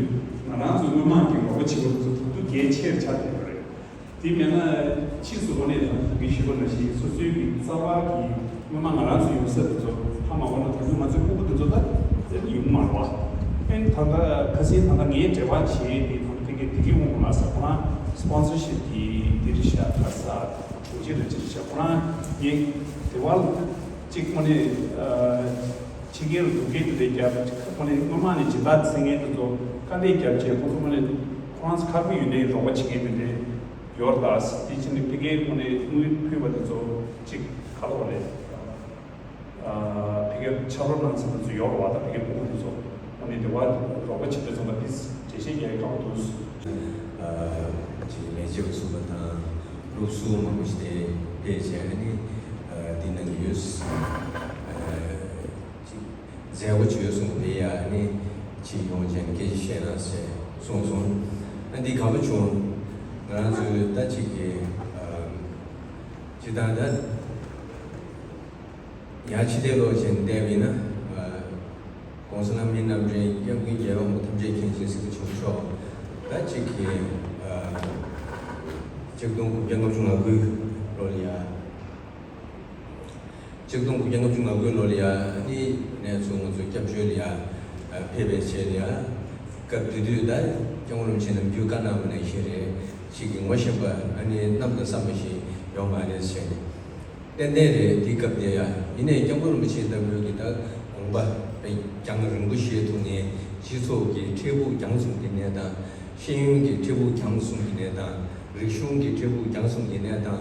ང་རང་ཚོའི་དངོས་མང་གི་རོགས་པ་བྱེད་པ་ཚོ་ཐུག་ཐུག་གལ་ཆེར་ཆགས་བསྡད་པ་རེད། དེ་མེད་ན་ཕྱིས་སུ་ལོ་ནས་ད་གི་ཞུས་པ་ནང་བཞིན་སོ་སོའི་གི་རྩ་བ་གི་དངོས་མང་ང་རང་ཚོ་ཡོང་ས་དེ་ཚོ་ཧ་མ་གོ་ན་ད་དུང་ང་ཚོའི་ཕྲུ་གུ་དེ་ཚོ་ད་ཡོང་མ་རེད་བ། ཨེ་ད་ལྟ་ཁ་སང་ད་ལྟ་ངའི་འབྲེལ་བ་བྱས་ཏེ་ད་ལྟ་ཕ་གི་བདེ་སྐྱིད་དབང་པོ་ལགས་ཟེར་ཁོ་རང་སི་པོན་སར་ཤིབ་གི་དེ་རེད་ཤག་ག་ས་དྲུང་ཆེ་རེད་ཅེས་བྱས་ཁོ་རང་ངའི་འབྲེལ་བ་ལ་གཅིག་ཁོ་ནས། ཕྱི་རྒྱལ་ལ་སྡུག་སྐད་དེ་འདྲ་རྒྱབ། ཁོ་ནི་སྔོན་མ་ནས་སྦྱིན་བདག་ཟེར་མཁན་དེ་ཚོ་དཀའ་ལས་རྒྱབ་བྱས། ཁོ་ཚོ་ཁོ་ནི་ཁོ་རང་ཚོ་ཁག་པོ་ཡོད་ནའི་རོགས་པ་བྱེད་མཁན་དེ་འདྲའི་ ཡོར་ལ་དེ་ཕྱིན་ནས་ཕ་གིའི་དངོས་གནས་དངུལ་ཕུལ་བ་དེ་ཚོ་གཅིག་ག་ལ་བ་རེད། ཕ་གིར་ཕྱག་རོགས་གནང་ཚུལ་དེ་ཚོ་ཡོར་བ་དང་ཕ་གིའི་ཕྲུ་གུ་དེ་ཚོ་དངོས་གནས་དེ་བ་རོགས་པ་བྱེད་པའི་ཚོང་པ་དེ་འགྲེལ་བཤད་རྒྱག་ཡག་ཁག་པོ་འདུག་ཅིག་ལས་བྱེད་པ་ཚོ་པ་དང་སློབ་ཟུར་མང་པོ་ཞིག་དེ་ཕེབས་བྱས་ཨ་ནི་འདི་གནང་གི་ཡོད། ཅིག་མཛད་སྒོ་བྱོས་སོང་བས་ཡ་ནི་ཅིག་ཡོང་བྱས་ནས་སྐད་ཆ་བཤད་ན་ཟེར་གསུངས་སོང་། ཨ་འདི་དགའ་པོ་བྱུང་། ང་རང་ཚོའི་ད་ཅིག་གི་ཅི་ལྟར་ད་ཡ་ཕྱི་དེ་ལོ་བྱས་ནས་བསྡད་པ་ཡིན་ན་༸གོང་ས་ལྷ་མིའི་རྣམ་འདྲེན་སྐྱབས་མགོན་རྒྱལ་བ་དབང་པོ་ཐམས་ཅད་མཁྱེན་ཅིང་གཟིགས་པ་ཆེན་པོ་མཆོག་ད་ཅིག་གི་ཆིག་སྟོང་དགུ་བརྒྱ་ལྔ་བཅུ་ང་དགུའི་ལོ་ལ་ཡ། ཆིག་སྟོང་དགུ་བརྒྱ་ལྔ་བཅུ་ང་དགུའི་ལོ་ལ་ཡ་ཨ་ནི་ནས་ཚུར་ང་ཚོ་སྐྱབས་བཅོལ་ལ་ཡ་ཕེབས་པའི་ཆེད་ལ་ཡ། སྐབས་དེ་དུས་ད་སྐྱབས་མགོན་རིན་པོ་ཆེ་ནམ་རྒྱུན་བཀའ་གནང་བ་ནང་བཞིན་རེད། ཅིག་གི་ངོ་ཤེས་པ་ཨ་ནི་གནམ་དང་ས་མ་ཞིག་ཡོད་མ་རེད་ཟེར་ནས། ཏན་ཏན་རེད་དེ་སྐབས་དེ་ཡ། ཡིན་ནའི་སྐྱབས་མགོན་རིན་པོ་ཆེ་ལྟ་བུའི་གི་ད་དགོངས་པ་དཔེ་རྒྱང་རིང་པོ་བཞེས་ཐུབ་ནས་སྤྱི་ཚོགས་ཀྱི་འཕྲལ་ཕུགས་རྒྱང་གསུམ་གྱི་གནས་སྟངས། ཤེས་ཡོན་གྱི་འཕྲལ་ཕུགས་རྒྱང་གསུམ་གྱི་གནས་སྟངས། རིག་གཞུང་གི་འཕྲལ་ཕུགས་རྒྱང་གསུམ་གྱི་གནས་སྟངས།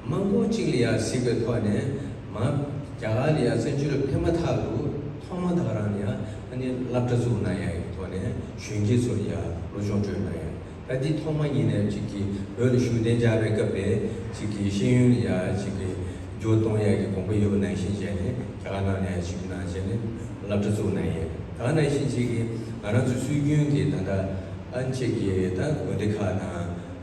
མང་པོ་གཅིག་ལ་ཡ་གཟིགས་པའི་ཐོག་ནས་མ་རྒྱ་གར་ལ་ཡ་བཙན་བྱོལ་ཕེབས་མ་ཐག་ཏུ་ཐོག་མ་ད་ག་རང་ལ་ཡ་ཨ་ནི་སློབ་གྲྭ་བཙུགས་གནང་ཡ་གི་ཐོག་ནས་གཞོན་སྐྱེས་ཚོ་ལ་ཡ་སློབ་སྦྱོང་སྤྲོད་གནང་ཡ། ད་འདི་ཐོག་མ་ཉིད་ནས་གཅིག་གི་བོད་ལ་བཞུགས་གདན་འཇགས་པའི་སྐབས་ལས་གཅིག་གི་ཤེས་ཡོན་ལ་ཡ་གཅིག་གི་འགྱུར་གཏོང་ཡ་གི་དགོངས་པ་ཡོད་པ་ནང་བཞིན་བྱས་ནས་རྒྱ་གར་ནང་ལ་ཡ་བཞུགས་གནང་བྱས་ནས་སློབ་གྲྭ་བཙུགས་གནང་ཡ། ད་ག་ནང་བཞིན་གཅིག་གི་ང་རང་ཚོ་སྲོལ་རྒྱུན་གྱི་ད་ལྟ་ཨ་ནི་གཅིག་གི་ད་དགོན་སྡེ་ཁག་དང་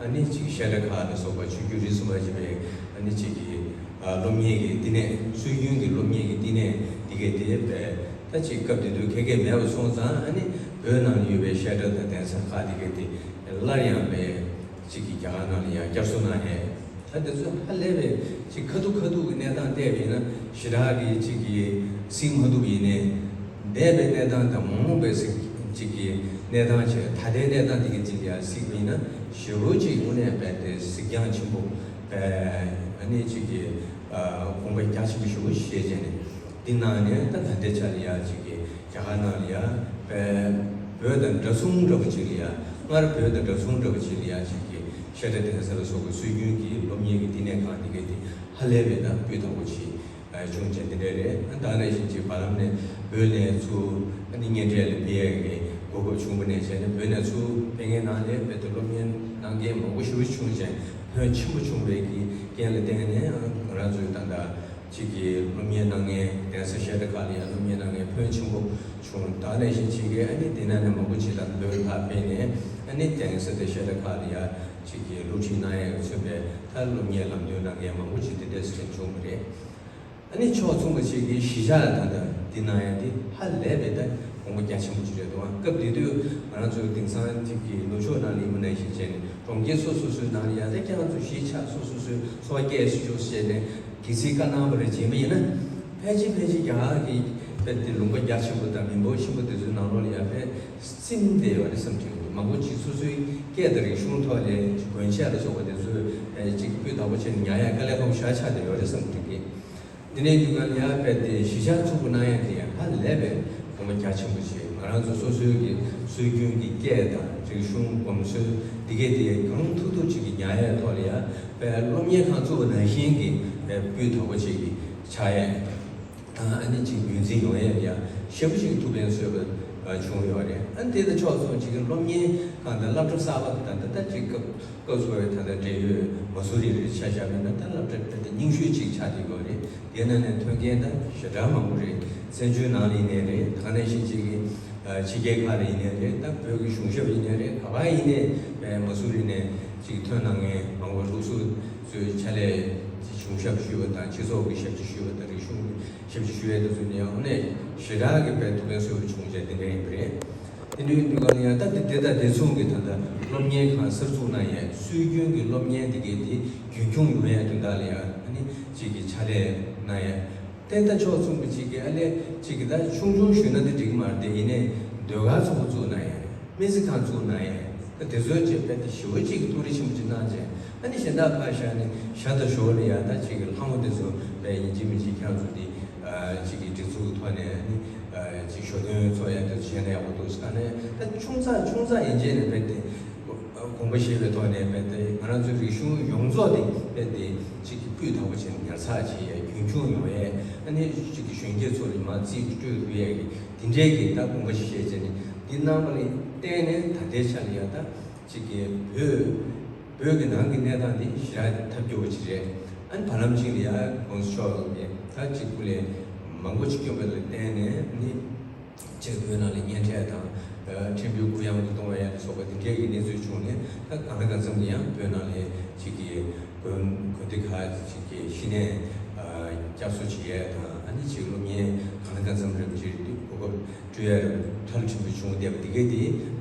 ཨ་ནི་གཅིག་བཤད་གྲྭ་ཁག་ལ་སོགས་པ་ཆོས་བརྒྱུད་རིས་སུ་མ་ཆད་པའི་ཨ་ནི་གཅིག་གི་སློབ་གཉེར་གྱི་བསྟི་གནས། སྲོལ་རྒྱུན་གྱི་སློབ་གཉེར་གྱི་བསྟི་གནས་འདི་གའི་དེ་བས་ད་ཅིག་སྐབས་དེ་དུས་ཁེ་ཁེ་མེད་པ་སོང་ཙང་ཨ་ནི་བོད་ནང་ལ་ཡོད་པའི་བཤད་གྲྭ་དང་གདན་ས་ཁག་འདི་གའི་དེ་སླར་ཡང་བས་ཅིག་གི་རྒྱ་གར་ནང་ལ་ཡང་བསྐྱར་གསོ་གནང་ཡས། ད་དེ་ཚོ་ཧ་ལས་པའི་ཅིག་ཁ་ཐུག་ཁ་ཐུག་གི་གནས་སྟངས་བལྟས་པ་ཡིན་ན་ཞེ་དྲག་གི་ཅིག་གི་གཟིགས་མ་ཐུབ་ཡིན་ནའི། འདས་པའི་གནས་སྟངས་དང་མ་འོངས་པའི་ཅིག་གི་གནས་སྟངས་བྱས། ད་ལྟའི་གནས་སྟངས་འདི་གི་ཅིག་ཡ་གཟིགས་པ་ཡིན་ན་ཞེ་པོ་ཅིག་དངོས་གནས་རྦད་དེ་གཟིགས་རྒྱང་ཆེན་པོ་རྦད་ཨ་ནི་ཅིག་གི་དགོངས་པ་རྒྱ་ཆེན་པོ་ཞེ་པོ་བཞེས་བྱས་ནས་འདི་ནང་ནས་ད་ད་ལྟའི་ཆ་ལ་ཡ་ཅིག་གི་རྒྱ་གར་ནང་ལ་ཡ་རྦད་བོད་དང་འདྲ་མཚུངས་འདྲ་པོ་ཅིག་ལ་ཡ་སྔར་བོད་དང་འདྲ་མཚུངས་འདྲ་པོ་ཅིག་ལ་ཡ་ཅིག་གི་བཤད་གྲྭ་གདན་ས་ལ་སོགས་པའི་སྲོལ་རྒྱུན་གྱི་སློབ་གཉེར་གྱི་བསྟི་གནས་ཁང་འདི་གའི་དེ་ཧ་ལས་པའི་ད་སྤུས་དག་པོ་ཅིག་བྱུང་བྱས་འདི་འདྲ་རེད། ཨ་ད་ནང་བཞིན་ཅིག་བར་ལམ་ནས་བོད་ནས་ཚུར་ཨ་ནི་གཉེན་འཕྲད་ལ་ཕེབས་ཡས་ཀྱི་གོ་སྐབས་བྱུང་བ་ནས་བྱས་ནས་བོད་ནས་ཚུར་ཕེབས་མཁན་ནང་ལ་རྦད་དེ་སློབ་གཉེར་གནང་མཁན་མང་པོ་ཞེ་པོ་བྱུང་བྱས་ཕོན་ཆེན་པོ་བྱུང་བའི་གི་རྐྱེན་ལ་བརྟེན་ནས་ཨ་ང་རང་ཚོའི་ད་ལྟ་ཅིག་གི་སློབ་གཉེར་གནང་མཁན་གདན་ས་བཤད་གྲྭ་ཁག་ལ་ཡང་སློབ་གཉེར་གནང་མཁན་ཕོན་ཆེན་པོ་བྱུང་། ད་ནང་བཞིན་ཅིག་གི་ཨ་ནི་དེ་ནང་ནས་མང་པོ་ཅིག་ད་བོད་ལ་ཕར་ཕེབས་ནས་ཨ་ནི་གདན་ས་དེ་བཤད་གྲྭ་ཁག་ལ་ཡང་ཅིག་གི་སློབ་ཁྲིད་གནང་ཡས་ཀྱི་མཚོན་པའི་ད་སློབ་གཉེར་ལམ་སྟོན་གནང་མཁན་མང་པོ་ཅིག་དེ་འདྲས་སེ་བྱུང་བ་རེད། ཨ་ནི་ཕྱོགས་མཚུངས་པ་ཅིག་གི་གཞིས་ཆགས་ལ་ད་ལྟ་འདི་གནང་ཡ་འདི་ཧ་ལས་པའི་ད་དགོངས་པ་རྒྱ་ཆེན་པོ་ཅིག་རེད་འདུག་ཨང་། སྐབས་དེ་དུས་ང་རང་ཚོ་དེང་སང་ཅིག་གི་ནུབ་ཕྱོགས་ནང་ལ་ཡིན་པ་ནང་བཞིན་བྱས་ནས་གྲོང་ཁྱེར་སོ་སོ་སོའི་ནང་ལ་ཡ་ད་ཁྱེད་རང་ཚོ་གཞིས་ཆགས་སོ་སོ་སོའི་འཚོ་བ་སྐྱེལ་སུ་ཤོག་ཟེར་ནས་གལ་སྲིད་བཀའ་གནང་བ་རེད་བྱས་པ་ཡིན་ན། ཕལ་ཆེར་ཕལ་ཆེར་རྒྱ་གར་གྱི་དཔེ་དེ་ལུང་པ་རྒྱ་ཆེན་པོ་དང་མི་འབོར་ཆེན་པོ་དེ་ཚོའི་ནང་ལོགས་ལ་ཡ་དཔེ་སིམ་བསྡད་ཡོད་རེད་བསམ་གྱི་འདུག་མང་པོ་ཅིག་སོ་སོའི་སྐད་དང་རིག་གཞུང་ཐོག་ལས་གོན་ཆས་ལ་སོགས་པ་དེ་ཚོས་ཅིག་སྤུས་དག་པོ་བྱས་ནས་ཉར་ཡ་དཀའ་ལས་ཁག་པོ་ཞེ་དྲག་ཆགས་བསྡད་ཡོད་རེད་བསམ་གྱི་འདུག་འདི་ནས་དུས་གང་ལ་ཡ་དཔེ་དེ་གཞིས་ཆགས་ཚུགས་པ་གནང་ཡ་དེ་ཡང་ཧ་ལས་པའི་དགོངས་པ་རྒྱ་ཆེན་པོ་བྱས། ང་རང་ཚོ་སོ་སོའི་གི་སྲོལ་རྒྱུན་གྱི་སྐད་དང་རིག་གཞུང་གོམས་སྲོལ་འདི་གས་དེ་གང་ཐུབ་ཐུབ་ཅིག་གི་ཉར་ཡའི་ཐོག་ལ་ཡ་དཔེ་སློབ་གཉེར་ཁང་བཙུགས་པ་ནང་བཞིན་གྱི་དཔེ་སྤུས་དག་པོ་ཅིག་གི་ཆགས་ཡས་དང་ཨ་ནི་ཅིག་རྒྱུན་འཛིན་ཡོང་ཡས་ལ་ཡ་ཞེ་པོ་ཅིག་ཐུགས་ཕན་གསོས་པ་བྱུང་ཡོད་རེད། ཨ་ནི་དེ་དང་ཕྱོགས་མཚུངས་ཅིག་གི་སློབ་གཉེར་ཁང་དང་སློབ་གྲྭ་གསར་པ་དང་ད་ལྟ་ཅིག་སྐབས་སྐབས་སུ་བབས་པའི་ད་ལྟ་འབྲེལ་ཡོད་མ་སུ་རི་རེད་ཆ་བཞག་པ་ཡིན་ན་ད་སློབ་གྲྭ་དཔེ་དེ་རྙིང་ཤོས་ཅིག་ཆགས་བསྡད་ཡོད་རེད། དེ་ནང་ནས་ཐོན་མཁན་ད་ཞེ་དྲག་མང་པོ་རེད། བཙན་བྱོལ་ནང་ལ་ཡིན་ནའི་རེད། ད་ག་ནང་བཞིན་ཅིག་གི་ཕྱི་རྒྱལ་ཁག་ལ་ཡིན་ནའི་རེད། ད་བོད་ཀྱི་གཞུང་ཞབས་ཡིན་ནའི་རེད། ག་པར་ཡིན་ནའི་དཔེ་མ་སུ་རི་ནས་ཅིག་ཐོན་གནང་མཁན་མང་པོ་སློབ་ཟུར་ཚོའི་ཕྱག་ལས་ཀྱི་གཞུང་ཞབས་ཞུས་པ་དང་སྤྱི་ཚོགས་ཀྱི་ཞབས་ཕྱི་ཞུས་པ་དང་རིག་གཞུང་གི་ཞབས་ཕྱི་ཞུ་ཡས་དེ་ཚོ་ནས་དངོས་གནས་ཞེ་དྲག་གི་དཔེ་ཐུགས་ཕན་གསོས་པ་བྱུང་བྱས་དེ་འདྲ་ཡིན་པ་རེད། དེ་འདྲའི་དུས་སྐབས་ལ་ཡང་ད་དེ་དེ་དང་དེ་མཚུངས་ཀྱི་ད་ལྟ་སློབ་གཉེར་ཁང་གསར་འཛུགས་གནང་ཡས་སྲོལ་རྒྱུན་གྱི་སློབ་གཉེར་འདི་གའི་དེ་རྒྱུན་འཁྱོངས་ཡོང་ཡས་དོན་དག་ལ་ཡང་ཨ་ནི་གཅིག་གི་ཕྱག་ལས་གནང་ཡས། ཏན་ཏན་ཕྱོགས་མཚུངས་པ་གཅིག་གི་ཨ་ལས་གཅིག་གི་ད་ཆུང་ཆུང་ཞུས་ན་དེ་འགྲིག་གི་མ་རེད་དེ་ཡིན་ནའི་ཟློས་གར་ཚོགས་པ་བཙུགས་གནང་ཡས། སྨན་རྩིས་ཁང་བཙུགས་གནང་ཡས། ད་དེ་ཚོའི་རྗེས་དཔེ་དེ་ཞེ་པོ་གཅིག་གི་ཐུགས་རེ་ཆེན་པོ་ཅིག་གནང་བྱས། ཨ་ནི་གཞན་དག་ཕར་བཞག་ནས་ཤ་དང་ཞོར་ལ་ཡང་ད་ཅིག་གི་ལྷ་མོ་དེ་ཚོ་དཔེ་ཡིན་གཅིག་མིན་གཅིག་ཁྱེད་རང་ཚོ་འདི་ཨ་ཅིག་གི་སྒྲིག་འཛུགས་ཐོག་ནས་ཨ་ནི་ཨ་ཅིག་ཞོ་སྟོན་ཚོགས་ཡ་དེ་ཚོ་བྱས་ན་ཡག་པོ་འདུག་ཟེར་ནས་ད་ཆུང་ཙག་ཆུང་ཙག་ཡིན་བྱས་ནས་དཔེ་དེ་ཁོ་ དགོངས་པ་བཞེས་པའི་ཐོག་ནས་རྦད་དེ་ང་རང་ཚོའི་རིག་གཞུང་ཡོངས་རྫོགས་དེ་རྦད་དེ་གཅིག་གི་སྤུས་དག་པོ་བྱས་ནས་ཉར་ཚགས་བྱེད་ཡས་རྒྱུན་འཁྱོངས་ཡོང་ཡས། ཨ་ནི་གཅིག་གི་གཞོན་སྐྱེས་ཚོ་ལ་མར་རྩིས་སྤྲོད་ཐུབ་ཡས་ཀྱི་དེ་འདྲའི་གི་ད་དགོངས་པ་ཞིག་བཞེས་བྱས་ནས་འདི་གནང་བ་ལ་བརྟེན་ནས་ད་ལྟའི་ཆ་ལ་ཡ་ད་གཅིག་གི་བོད་བོད་ཀྱི་ནང་གི་གནས་སྟངས་དེ་ཞེ་དྲག་ཐབས་སྐྱོ་བོ་ཅིག་རེད། ཨ་ནི་བར་ལམ་གཅིག་ལ་ཡ་༸གོང་ས་མཆོག་གིས་ད་གཅིག་སྐུ་ལས་མང་པོ་ཅིག་བསྐྱོན་པ་ལ་བརྟེན་ནས་ནི། ཅེས་བོད་ནང་ལ་གཉེན་འཕྲད་དང་། ཨ་ཁྲིམས་དཔོན་གུ་ཡངས་སུ་གཏོང་བ་ཡང་སོགས་པ་འདི་འདྲའི་གི་གནས་ཚུལ་བྱུང་ནས་ད་གང་ལ་གང་འཚམ་ནས་ཡང་བོད་ནང་ལ་ཅིག་གི་དགོན་དགོན་སྡེ་ཁག་ཅིག་གི་ཤི་ནས་ཨ་བསྐྱར་གསོ་བྱེད་ཡས་དང་། ཨ་ནི་ཅིག་སློབ་གཉེར་གང་ལ་གང་འཚམ་རིམ་གྱིས་གོ་སྐབས་སྤྲོད་ཡས་རིམ་ཁྲ་ལ་ཁྲིམས་དཔོན་བྱུང་བསྡད་པ་འདི་གའི་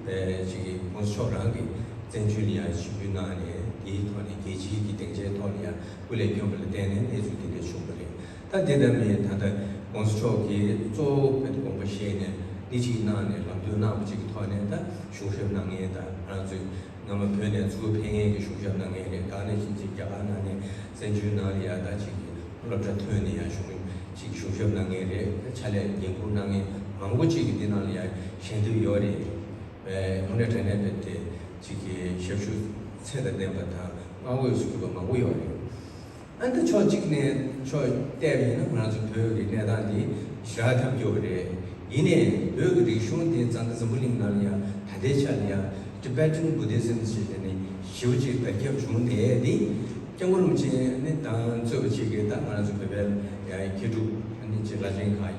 དེ་ཅིག་གི་༸གོང་ས་མཆོག་རང་གི་བཙན་བྱོལ་ལ་ཡང་ཆིབས་བསྒྱུར་གནང་ནས་དེའི་ཐོག་ནས་རྒྱལ་སྤྱིའི་གི་སྡིངས་ཆའི་ཐོག་ལ་ཡང་སྐུ་ལས་བསྐྱོན་པ་ལ་བརྟེན་ནས་གནས་ཚུལ་འདི་འདྲ་བྱུང་བ་རེད། ད་དེ་ལྟར་མིན་ད་ལྟ་༸གོང་ས་མཆོག་གིས་གཙོ་བོ་བོད་དགོངས་པ་བཞེས་ནས་སྣེ་ཁྲིད་གནང་ནས་ལམ་སྟོན་གནང་བ་ཅིག་གི་ཐོག་ནས་ད་གཞུང་ཞབས་གནང་མཁན་དང་ང་ཚོས་སྔ་མ་བོད་ནས་ཚུར་ཕེབས་མཁན་གྱི་གཞུང་ཞབས་གནང་མཁན་རེད། ད་ནས་ཕྱིན་ཆད་རྒྱ་གར་ནང་ནས་བཙན་བྱོལ་ནང་ལ་ཡ་ད་ཅིག་གི་སློབ་གྲྭ་ཐོན་ནས་ཡ་གཞུང་ཅིག་གཞུང་ཞབས་གནང་མཁན་རེད། ཕྱག་ལས་འགན་འཁུར་གནང་མཁན་མང་པོ་ཅིག་གིས་འདི་ནང་ལ་ཡ་ཞལ་འདེབས་ཡོད་རེད། དངོས་གནས་དྲང་གནས་དཔེ་དེ་ཅིག་གི་ཞབས་ཞུ་ཚད་དང་ལྡན་པ་དང་བསྔགས་འོས་སུ་གྱུར་པ་མང་པོ་ཡོད་རེད། ཨ་ནི་ཕྱོགས་གཅིག་ནས་ཕྱོགས་བལྟས་པ་ཡིན་ན་ང་ཚོ་བོད་ཀྱི་གནས་སྟངས་འདི་ཞེ་དྲག་ཐབས་སྐྱོ་བ་རེད། ཡིན་ནའི་བོད་ཀྱི་རིག་གཞུང་འདི་ཙང་ད་འཛམ་བུ་གླིང་ནང་ལ་ཡང་ད་ལྟའི་ཆ་ལ་ཡང་Tibetan Buddhism་ཞེས་བྱས་ནས་ཞེ་པོ་ཅིག་དར་ཁྱབ་བྱུང་བསྡད་དེ། སྐྱབས་མགོན་རིན་པོ་ཆེ་ནི་དང་གཙོས་པ་ཅིག་གིས་ད་ང་ཚོ་བོད་པའི་ཡང་མཁས་གྲུབ་ནི་ཅིག་བླ་ཆེན་ཁག་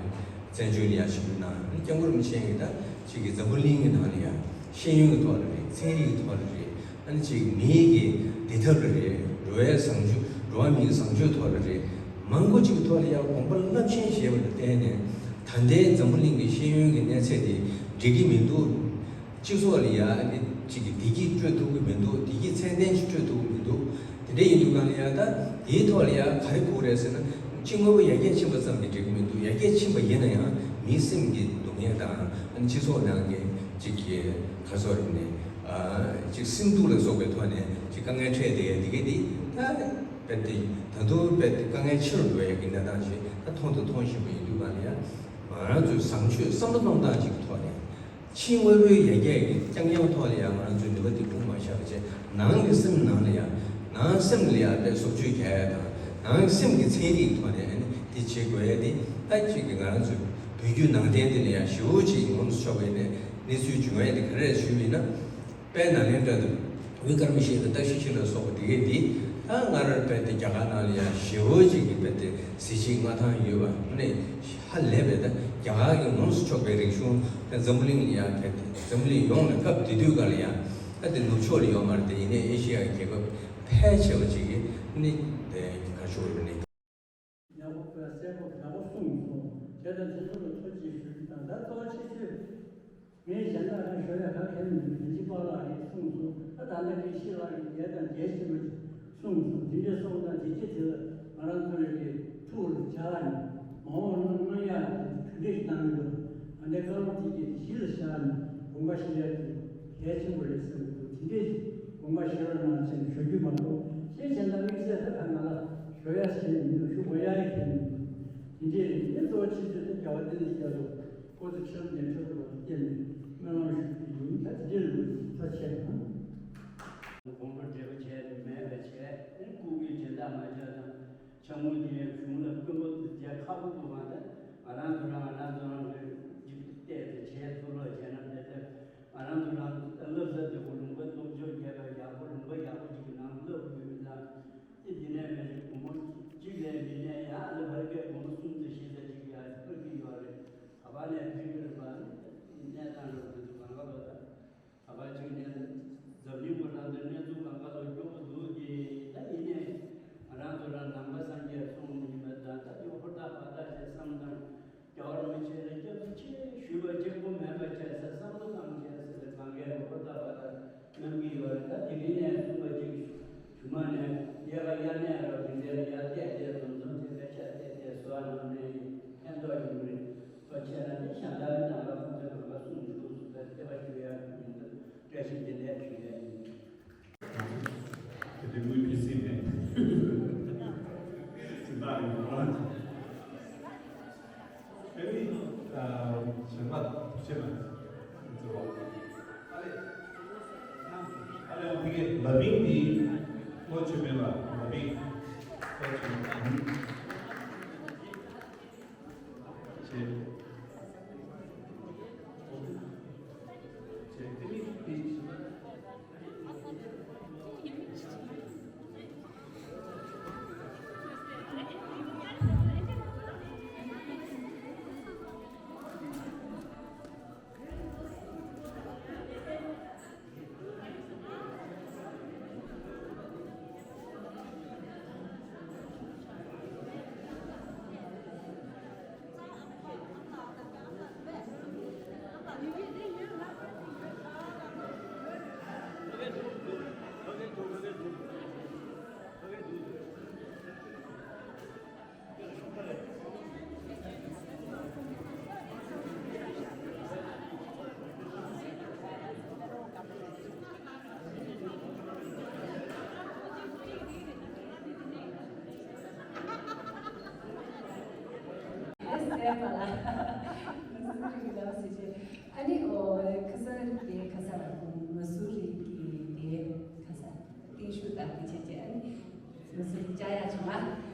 བཙན་བྱོལ་ལ་ཡང་ཞིབ་འཇུག་གནང་། སྐྱབས་མགོན་རིན་པོ་ཆེ་གིས་ད་ཅིག་གིས་འཛམ་བུ་གླིང་གི་ནང་ལ་ཡང་ཤེས་ཡོན་གྱི་ཐོག་ལ་རེད། ཚན་རིག་གི་ཐོག་ལ་རེད། ཨ་ནི་ཅིག་མིའི་གི་བདེ་ཐབས་ལ་རེད། འགྲོ་བའི་བཟང་སྤྱོད་འགྲོ་བ་མིའི་བཟང་སྤྱོད་ཐོག་ལ་རེད། མང་པོ་ཅིག་གི་ཐོག་ལ་ཡང་དགོངས་པ་རླབས་ཆེན་བཞེས་པ་ལ་བརྟེན་ནས་ད་ལྟའི་འཛམ་བུ་གླིང་གི་ཤེས་ཡོན་གྱི་གནས་ཚད་དེ་འགྲིག་གི་མི་འདུག་སྤྱི་ཚོགས་ལ་ཡང་ཨ་ནི་ཅིག་གི་བདེ་སྐྱིད་སྤྲོད་ཐུབ་ཀྱི་མི་འདུག་བདེ་སྐྱིད་ཚད་ལྡན་ཞིག་སྤྲོད་ཐུབ་ཀྱི་མི་འདུག་དེ་འདྲ་ཡིན་དུས་གང་ལ་ཡང་ད་དེའི་ཐོག་ལ་ཡང་ག་རེ་དགོས་རེད་ཟེར་ན། སྤྱི་དངོས་པོ་ཡར་རྒྱས་ཕྱིན་པ་ཙམ་གྱིས་འགྲིག་གི་མི་འདུག་ཡར་རྒྱས་ཕྱིན་པ་ཡིན་ན་ཡང་མིའི་སེམས་ཀྱི་སྡུག་བསྔལ་དང་། ཨ་ནི་སྤྱི་ཚོགས་ནང་གི་ཅིག་གི་ག་སོགས་རིག་ནས་ཨ་ཅིག་སེམས་སྡུག་ལ་སོགས་པའི་ཐོག་ནས་ཅིག་དཀའ་ངལ་འཕྲད་བསྡད་ཡ་འདི་ག་འདི་ད་རྦད་དེ་ད་དུང་རྦད་དེ་དཀའ་ངལ་ཆེ་རུ་འགྲོ་ཡ་གི་གནས་སྟངས་ཤིག་ད་མཐོང་དང་མཐོང་བཞིན་པ་ཡིན་དུས་གང་ལ་ཡང་ང་རང་ཚོའི་བཟང་སྤྱོད་བསམ་བློ་གཏོང་སྟངས་ཅིག་གི་ཐོག་ནས། ཕྱི་དངོས་པོའི་ཡར་རྒྱས་ཀྱི་རྐྱང་རྐྱང་ཐོག་ལ་ཡང་ང་ཚོས་ནུས་པ་འདི་སྤུངས་མ་བཞག་པ་བྱས། ནང་གི་སེམས་ནང་ལ་ཡང་ནང་སེམས་ལ་ཡང་དཔེ་བཟོ་བཅོས་རྒྱག་ཡ་དང་། ནང་སེམས་ཀྱི་ཚན་རིག་ཐོག་ནས་ཨ་ནི་འདི་བྱེད་དགོས་ཡ་འདི་ད་ཅིག་གི་ང་རང་ཚོའི་བོད་བརྒྱུད་ནང་བསྟན་འདི་ལ་ཡང་ཞེ་པོ་ཅིག་ངོམས་སུ་ཆོག་པའི་ནས་གནས་ཚུལ་བྱུང་ཡ་འདི་ག་རེ་ཞུས་པ་ཡིན་ན། དཔལ་ནཱ་ལེནྡྲ་དང་བི་ཀྲ་མ་ཤི་ལ་ཏཀ་ཤི་ཤི་ལ་སོགས་པ་དེ་གས་འདི་ད་སྔར་དཔལ་དེ་རྒྱ་གར་ནང་ལ་ཡང་ཞེ་པོ་ཅིག་གི་དཔལ་དེ་གཟི་བརྗིད་མངའ་ཐང་ཡོད་པ་ནས་ཧ་ལས་པའི་ད་རྒྱ་གར་གྱི་ངོམས་སུ་ཆོག་པའི་རིག་གཞུང་ད་འཛམ་བུ་གླིང་ལ་ཡང་དཔལ་དེ་འཛམ་བུ་གླིང་ཡོངས་ལ་སྐབས་དེ་དུས་ག་ལ་ཡང་ད་དེ་ནུབ་ཕྱོགས་ལ་ཡོད་མ་རེད། དེ་ཡིན་ནའི་ཨེ་ཤི་ཡ་རྒྱལ་ཁབ་ཕལ་ཆེ་བ་ཅིག་གིས་ནི་དེ་ག་ཤོར་ནས། ཡག་པོ་དཔེ་གསལ་པོ་ཡག་པོ་གསུངས་སོང་། བྱས་ཙང་དེ་ཚོ་ལ་ཐུགས་རྗེ་ཞུ་རྒྱུ་དང་། ད་གཙོ་ཆེ་ཤོས་ངས་གཞན་དག་ལ་ཞུ་ཡ་ག་གེ་མི་འདུག་དེ་ཅི་པ་ལགས་ཀྱིས་གསུངས་སོང་། ད་ད་ལྟ་དགེ་བཤེས་ལགས་ཀྱིས་རྒྱས་དང་རྒྱས་ཆེན་པོ་གསུངས་སོང་། དེ་འདྲས་སོང་ཙང་དེ་རྗེས་དེ་ལ་ང་རང་ཚོ་ཡོད་ཀྱི་ཐུགས་ལ་འཇགས་ནས་མ་འོངས་ལ་སྔོན་ཡག་གི་གྲ་སྒྲིག་གནང་གི་འདུག་ཨ་ནི་བཀའ་སློབ་དེ་གྱིས་གཞི་ལ་བཞག་ནས་དགོངས་པ་བཞེས་ཡ་དེ་གལ་ཆེན་པོ་རེད་བསམ་གྱི་འདུག་དེ་འདྲས་དགོངས་པ་བཞེས་རོགས་གནང་ཅེས་ཞུ་རྒྱུ་མ་གཏོགས་གཞན་གཞན་དག་དམིགས་བསལ་ད་ག་ང་ལ་ཞུ་ཡ་ཞིག་མི་འདུག་ཞུ་དགོས་ཡ་ཡི་གེ་མི་འདུག་དེ་འདྲས་རེད། དེ་གཙོ་བོ་ཆེ་ཤོས་དེ་རྒྱལ་བ་བསྟན་འཛིན་རྒྱ་མཚོ་སྐུ་ཚེ་ཁྲི་ལོ་ནས་ཁྲི་ལོ་བར་དུ་བསྟེན་ནས་སྨོན་ལམ་ཞུ་རྒྱུ་ཡིན། ད་དེ་འདྲས་རེད། ཐུགས་རྗེ་ཆེ་གནང་། དགོངས་པ་འགྲེལ་པ་བྱས་ནས་མེད་པ་བྱས་ནས་སྐུ་གི་སྦྱིན་བདག་མ་བྱས་ཙང་། ཆང་མུ་དེ་གཞུང་ལ་དཀོན་པོ་མཇལ་ཁག་པོ་འདུག་ག་ད་ང་རང་ཚོ་རང་ང་རང་ཚོ་རང་གི་འཇིགས་བལྟས་ཏེ་བྱས་ཚུར་ལོག་བྱས་ན་དེ་ལྟར་ང་རང་ཚོ་རང་བསླབ་བྱ་དེ་གོ་ལུང་པ་སྟོབས་འབྱོར་རྒྱས་པ་ཡག་པོ་ལུང་པ་ཡག་པོ་ཅིག་གི་ནང་བསླབ་དགོས་མི་ད། དེ་དེ་ནས་མེད་ཅིག་དགོང་མོ་གཅིག་ལས་མི་གནས་ཡང་ལ་ཕར་སྐད་དགོང་མོ་གསུམ་དང་བཞི་ཙམ་ཅིག་ཡར་ཕེབས་ཀྱི་ཡོད་རེད། ག་པར་ནས་ཕེབས་ཀྱི་རེད་པ། གནས་སྟངས་རོགས་དེ་ཚོ་གང་ག་ལོ་ད། ག་པར་ཅིག་ནས་འཛམ་གླིང་པ་ནང་དུ་གནས་ཚུལ་གང་ག་ལ་སྐྱོ་པོ་འདུག་སྟེ། ད་ཡིན་ནའི་ང་རང་ཚོ་རང་ནང་པ་སངས་རྒྱས་སོང་ཡིན་པ་དང་། ད་དེ་ཧོར་ཐག་བར་ཐག་ཅེས་བསམ་དང་། རྒྱལ་བ་རིན་པོ་ཆེ་ལ་སྐྱབས་སུ་མཆི་ཞུས་པ་གཅིག་པོ་མེད་པ་བྱས་ཟེར་བསམ་བློ་བཏང་བྱས་ཟེར་ཏེ་གང་གས་ཧོར་ཐག་བར་ཐག་གནང་གི་ཡོད་རེད། ད་དེ་རིང་ནས་གསུངས་པ་གཅིག་ཞུ་མ་ནས་གཡས་ཁ་དབྱར་གནས་རོགས་དེ་འདྲ་ལ་ཡར་བལྟས་བལྟས་འཛོམས་འཛོམས་དེ་ལ་ཆ་བལྟས་བལྟས་བཟོ་བ་ནང་ནས་ཕན་ཐོགས་ཡོང་གི་རེད། ཐུགས་རྗེ་ཆེ་གནང་། དེ་གཞན་དག་ནི་ནང་ལ་ཁོང་ཚོས་གང་ག་གསུངས་འདུག་སུ་ད་དེ་བ་ཞུ་ཡ་ཡིན་འདུག་བཀྲ་ཤིས་བདེ་ལེགས་ཞུ་ཡ་ཡིན། དེ་དུས་དངུལ་ཕྱི་སྲིད་མེད། སྦྱིན་བདག་གི་ཁོ་རང་གི་ཨ་ནི་གཞན་པ་ཐུགས་རྗེ་གནང་། ཨ་ལས་ཨ་ལས་འོང་། ཨ་ནི་ཨོ་ཁ་སང་དེ་ཁ་སང་མ་སུ་རི་གི་དེ་ཁ་སང་ཏིང་ཤུ་དང་དེ་བྱས་རྗེས་ཨ་ནི། མ་སུ་རི་བཅའ་ཡག་བྱུང་བ།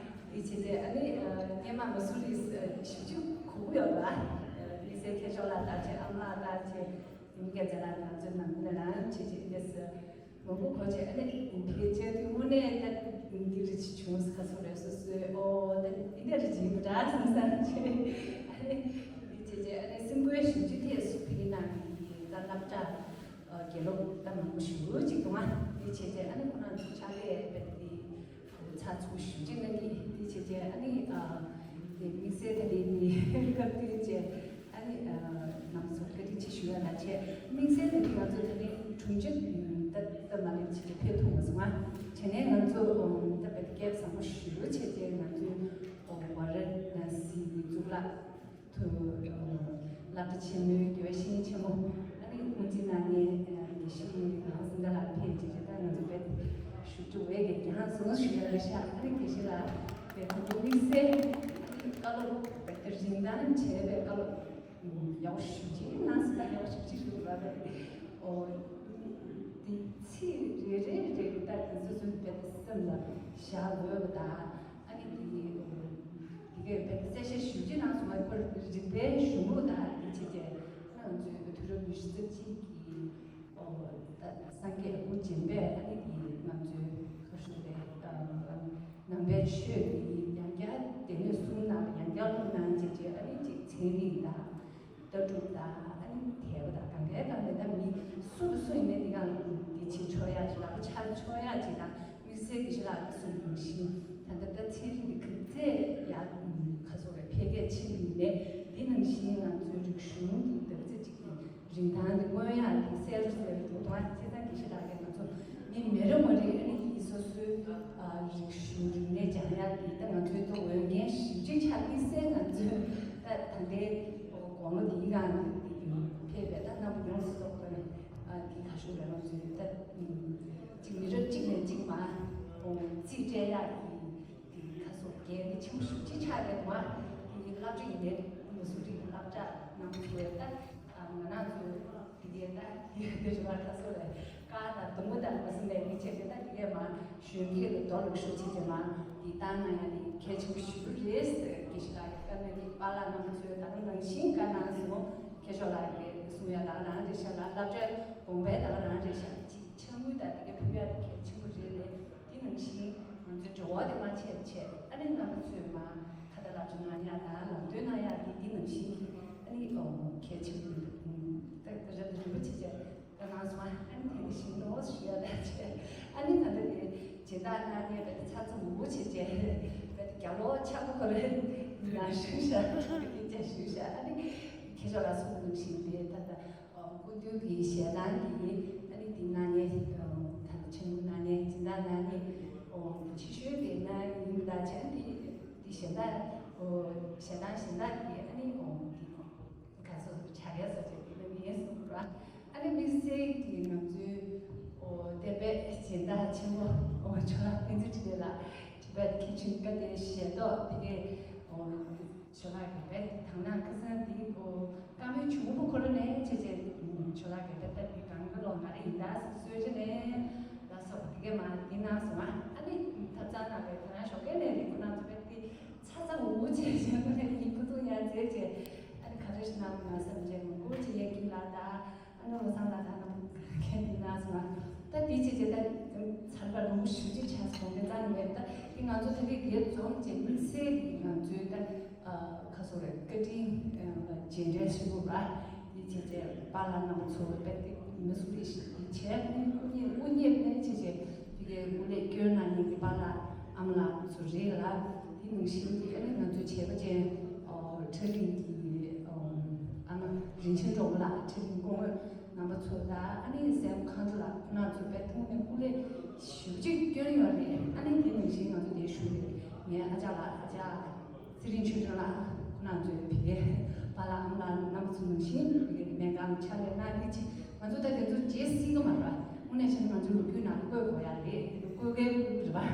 དེ་བྱས་ཏེ་ཨ་ནི་སྔོན་མ་མ་སུ་རི་ཞེ་ཅིག་གོ་གི་ཡོད་པ། དམིགས་བསལ་མཁས་མཆོག་ལགས་དང་བཅས་ཨ་མ་ལགས་དང་བཅས་མི་སྐད་ཆ་ལ་ང་ཚོའི་ནང་ནས་རང་བྱས་རྗེས་ཨ་ནི་མང་པོ་གོ་བྱས་ཨ་ནི་དེ་བྱས་ཏེ་དངོས་གནས་ད་འདི་རེ་ཅིག་བྱུང་ཁ་སོ་རེ་སོ་སོའི་ཨོ་ད་འདི་འདྲ་རེ་ཅིག་ཡིན་པ་འདྲ་བསམ་བསམ་བྱས་ཨ་ནི་དེ་བྱས་རྗེས་ཨ་ནི་སེམས་ཁུར་ཞེ་ཅིག་ཐེབས་སུ་ཕ་གི་ནང་གི་ད་སློབ་གྲྭ། དགེ་སློབ་ད་མང་པོ་ཞེ་ཅིག་འདུག་ཨ། དེ་བྱས་རྗེས་ཨ་ནི་ཁོ་རང་ཚོ་ཕྱག་ལས་འབད་དེ་ཚགས་ཚུད་ཞེ་ཅིག་གནང་གི། དེ་བྱས་རྗེས་ཨ་ནི་དེ་དམིགས་བསལ་ད་དེ་ནི་སྐབས་དེ་བྱས་ཨ་ནི་ནང་སོ་བཀའ་དྲིན་ཆེ་ཞུ་ཡ་ལ་བྱས། དམིགས་བསལ་ད་དེ་ང་ཚོ་ད་ནི་དྲུང་ཆེ་ད་ད་མ་ལེན་བྱས་ཏེ་ཕེབས་ཐུབ་མ་སོང་ཨ། བྱས་ནས་ང་ཚོ་ད་དཔེ་སྐལ་བཟང་པོ་ཞེ་པོ་བྱས་རྗེས་ང་ཚོའི་ཝཱ་ར་ཎ་སི་གི་གཙུག་ལག་ཏུ་སློབ་གྲྭ་ཆེན་མོའི་དགེ་བའི་བཤེས་གཉེན་ཆེན་མོ་ཨ་ནི་སྔོན་རྩིས་གནང་མཁན་དགེ་བཤེས་ནང་སེང་གེ་ལགས་ཕེབས་རྗེས་ད་ང་ཚོ་དཔེ་ཞུ་རྒྱུ་བས་ཀྱི་ཡང་སོང་ཞུ་ཡ་ལ་ཤ་ཨ་ནི་དགེ་བཤེས་ལགས་དཔེ་དང་པོ་དམིགས་བསལ་ཨ་ནི་བཀའ་སློབ་དཔེ་རིན་ཐང་ཆེ་བའི་བཀའ་སློབ་ཡག་ཞུ་ཅིག་གནང་སོང་། ད་ཡག་ཞུ་ཅིག་ཞུ་བ་རེད། ཨོ་དེ་ཚིག་རེ་རེ་རེ་རེ་ད་དེ་ཚོ་ཚོ་དཔེ་སེམས་ལ་བཞག་འོས་པ་དང་། ཨ་ནི་དེ་དེ་གའི་བོད་པའི་གསལ་བཤད་ཞུ་རྒྱུ་ནང་སོང་བ་ཁོ་རིག་པའི་གཞུང་ལུགས་དང་དེ་བྱས་ཏེ་ང་ཚོའི་དུས་རབས་ཉི་ཤུ་རྩ་གཅིག་གི་ད་སངས་རྒྱས་དབུ་འབྱེད་པས་ཨ་ནི་དེ་ང་ཚོའི་ཁ་ཤུ་པའི་ནང་པའི་ཆོས་དེ་ཡང་བསྐྱར་སྡེ་སྣོད་གསུམ་ནང་ཡང་བསྐྱར་བླུགས་གནང་བྱས་ཏེ་ཨ་ནི་ཅིག་ཚན་རིག་དང་། ལྟ་གྲུབ་དང་ཨ་ནི་དད་པ་དང་གང་གའི་སྒང་ནས་ད་མི་སུ་དང་སུ་ཡིན་ནའི་འདི་ག་འདི་བྱེད་ཆོག་ཡག་ཅིག་ལག་པ་འཆང་ཆོག་ཡག་ཅིག་དང་དམིགས་བསལ་དགེ་བཤེས་ལགས་ཀྱིས་གསུངས་ནང་བཞིན་ད་ལྟ་ད་ཚན་རིག་འདི་ག་ཚད་ཡག་ཁ་སོ་རེ་འཕེལ་རྒྱས་ཕྱིན་ཡིན་ནའི་འདི་ནང་བཞིན་ང་ཚོའི་རིག་གཞུང་འདི་འདབ་ཚད་ཅིག་གི་རིན་ཐང་འདི་མངོན་ཡག་འདི་གསལ་རུ་གསལ་རུ་འགྲོ་གཏོང་བ་བྱས་ཙང་དགེ་བཤེས་ལགས་ཀྱིས་ང་ཚོ་མི་མི་རེ་ངོ་རེ་ཨ་ནི་འདི་སོ་སོའི་རིག་གཞུང་རིག་གནས་སྦྱང་ཡག་འདི་ད་ང་ཚོའི་ད་འོས་འགན་ཞེ་པོ་ཅིག་ཆགས། དམིགས་བསལ་ང་ཚོའི་ད་ད་ལྟའི། དགུང་ལོ་འདིའི་སྒང་ལ་འདི་ཕེབས་པའི་ད་རྣམ་པ་ཡོངས་སུ་རྫོགས་པ་ནི་འདི་ག་ཞུ་རེ་ང་ཚོའི་ད་གཅིག་མི་རབས་གཅིག་ནས་གཅིག་མར་རྩིས་སྤྲད་ཡག་གི་འདི་ཁ་སོ་འགན་འདི་ཆེན་པོ་ཞེ་པོ་ཅིག་ཆགས་རེད་མ། འདི་སློབ་གྲྭ་ཡིན་ནའི་མ་སུ་རི་སློབ་གྲྭ་ནང་དུ་ད་ང་རང་ཚོའི་འདི་གའི་ད་འདི་རེ་བ་ཁ་སོ་རེ་ཀ་དང་དུམ་བུ་དང་མ་སུ་ནས་འདི་བྱས་ཏེ་ད་འདི་གའི་མ། གཞོན་སྐྱེས་ལ་རྡོ་ལག་ཤུགས་ཆེ་ཆེ་མ་འདི་བཏང་ན་ཡང་འདི་གལ་ཆེན་པོ་ཞེ་པོ་རེད་ཟེར། དགེ་བཤེས་ལགས་ཀྱི་བཀའ་མོལ་འདི་པཱ་ལགས་རྣམ་པ་ཚོས་ད་ག་ནང་བཞིན་བཀའ་གནང་སོང་། མཁས་མཆོག་ལགས་ཀྱིས་གསུང་ཡ་ད་ག་རང་རེད་ཤག་ལ་སློབ་གྲྭའི་དགོངས་པའི་ད་ག་རང་རེད་ཤག་ཅིག་ཕྱག་དངུལ་དང་འདི་ག་ཕུལ་ཡ་འདི་གལ་ཆེན་པོ་རེད་ལས། འདི་ནང་བཞིན་ང་ཚོའི་འབྲེལ་བ་དེ་མ་ཆད་ཆད་ཨ་ནི་རྣམ་པ་ཚོས་མ་ཁ་ཏ་ལབ་ཅིག་གནང་ཡ་དང་ལམ་སྟོན་གནང་ཡ་འདི་འདི་ནང་བཞིན་གྱི་ཨ་ནི་གལ་ཆེན་པོ་རེད། ད་རབ་ཏུ་རིན་པོ་ཆེ་བཅས། ད་ནང་སོང་ཨ་ནི་དེ་འདི་བཞིན་ནོ་ཞུ་ཡ་ད་བྱས། ཨ་ནི་ད་ལྟ་དེ་སྦྱིན་བདག་གནང་མཁན་བས་ཚ་ཚ་འུར་འུར་བྱེད་བྱས་བས་རྒྱ་ལོ་ཆག་པོ་ཁོ་རེ་ནང་ཞུ་ཤ་དེ་བྱས་ཞུ་ཤ་ཨ་ནི་ཁྱེད་ཚོ་ལ་གསུང་གི་ནང་བཞིན་དེ་ད་ལྟ་སྐུ་མདུན་གྱི་ཞལ་ཐང་གི་ཨ་ནི་དེ་གནང་མཁན་ད་ལྟ་ཆེན་པོ་གནང་མཁན་སྦྱིན་བདག་གནང་མཁན་ཆེ་ཤོས་དེ་ན་ཡིན་ད་བྱས་ཨ་ནི་དེ་ཞལ་ཐང་ཞལ་ཐང་སྦྱིན་བདག་གི་ཨ་ནི་དེ། ག་ཚོད་བྱ་རེད་ཟེར་གྱི་འདི་ནི་ངས་གསུངས་ར། ཨ་ནི་དམིགས་བསལ་གྱི་ང་ཚོའི་ཨོ་དེ་བས་སྦྱིན་བདག་ཆེན་མོ་ཨོ་ཇོ་ལགས་བསྟན་འཛིན་འཕྲིན་ལས་ལགས་Tibet Kitchen་བཀའ་དྲིན་ཞལ་ཏོག་དེ་གའི་ཨོ་ཇོ་ལགས་ཀྱི་བས་དང་ན་ཁ་སང་འདི་ཨོ་བཀའ་མོལ་ཆུང་པོ་ཁོ་ར་ནས་བྱས་བྱས་ཇོ་ལགས་ཀྱི་བས་ད་འདི་གང་ག་ལོ་ང་རེ་ཡིན་ད་གསོལ་ཇ་ནས་ལ་སོགས་དེ་གའི་མ་འདི་གནང་སོང་ཨ། ཨ་ནི་ཐབ་ཚང་ ས་ན་བའི་ཁོ་རང་ཞོགས་ཀས་ནས་རིག་ཁོ་རང་ཚོ་བས་ཏེ་ཚ་ཚ་འུར་འུར་བྱས་བྱས་ཁོ་རང་ཡིན་ཁོ་ཚོ་ཡང་མཛད་བྱས། ཨ་ནི་ག་རེ་ཞིག་གནང་ན་བསམ་བྱས་ངོ་རྒོལ་བྱེད་ཡས་ཀྱི་ལ་ད། ཨ་ནི་བློ་བཟང་ལགས་དང་ནམ་མཁན་འདི་ན་སོང་ང་། ད་འདི་བྱས་བྱས་ད་ཚར་པ་ལོ་ངོ་བཞི་བཅུ་ཆགས་སོང་དེ་ཙང་མེད། ད་འདི་ང་ཚོ་ད་གི་སྒེར་འཛོམས་བྱས་དམིགས་བསལ་གྱི་ང་ཚོའི་ད་ཁ་སོ་རེ་བཀའ་དྲིན་རྗེས་འབྲེལ་ཞུ་དགོས་པ། འདི་བྱས་བྱས་པཱ་ལགས་རྣམ་པ་ཚོ་དཔེ་དེ་མི་སུ་རེ་ཞིག་གིས་བྱས་ནས་སྐུ་ཉིད་དངོས་གནས་ནས་བྱས་བྱས་དེ་གའི་སྐུ་ལས་སྐྱོན་གནང་མཁན་གྱི་པཱ་ལགས་ཨ་མ་ལགས་ཚོ་རེད་ལ། དེ་ནང་བཞིན་གྱི་ཨ་ནི་ང་ཚོའི་བྱས་པ་ཅན་ཁྲ་གླིང་གི་ཨ་མ་རིན་ཆེན་སྒྲོལ་མ་ལགས། ཁྲ་གླིང་སྐུ་ངོ་རྣམ་པ་ཚོ་དང་། ཨ་ནི་སྲས་མོ་མཁའ་འགྲོ་ལགས་ཁོང་རྣམ་ཚོ་དཔེ་ཐུགས་ནས་སྐུ་ལས་ཞེ་པོ་ཅིག་སྐྱོན་ཡོད་རེད། ཨ་ནི་དེ་ནང་བཞིན་ང་ཚོ་འདིར་བཞུགས་པའི་ངའི་ཨ་ཅག་ལགས། ཨ་ཅག་ཚེ་རིང་ཆོས་སྒྲོན་ལགས་ཁོང་རྣམ་ཚོའི་བི་གའི་པཱ་ལགས་ཨ་མ་ལགས་རྣམ་པ་ཚོ་ནང་བཞིན་བི་གའི་སྨན་ཁང་ཕྱག་ལས་གནང་། འདི་ཅི་ང་ཚོ་ད་དེ་ཚོ་བརྗེད་སྲིད་ཀྱི་མ་རེད་པ། དངོས་གནས་བྱས་ན་ང་ཚོའི་ལོ་རྒྱུས་ནང་ལ་བཀོད་དགོས་ཡ་རེད། བཀོད་མཁན་རེད་པ།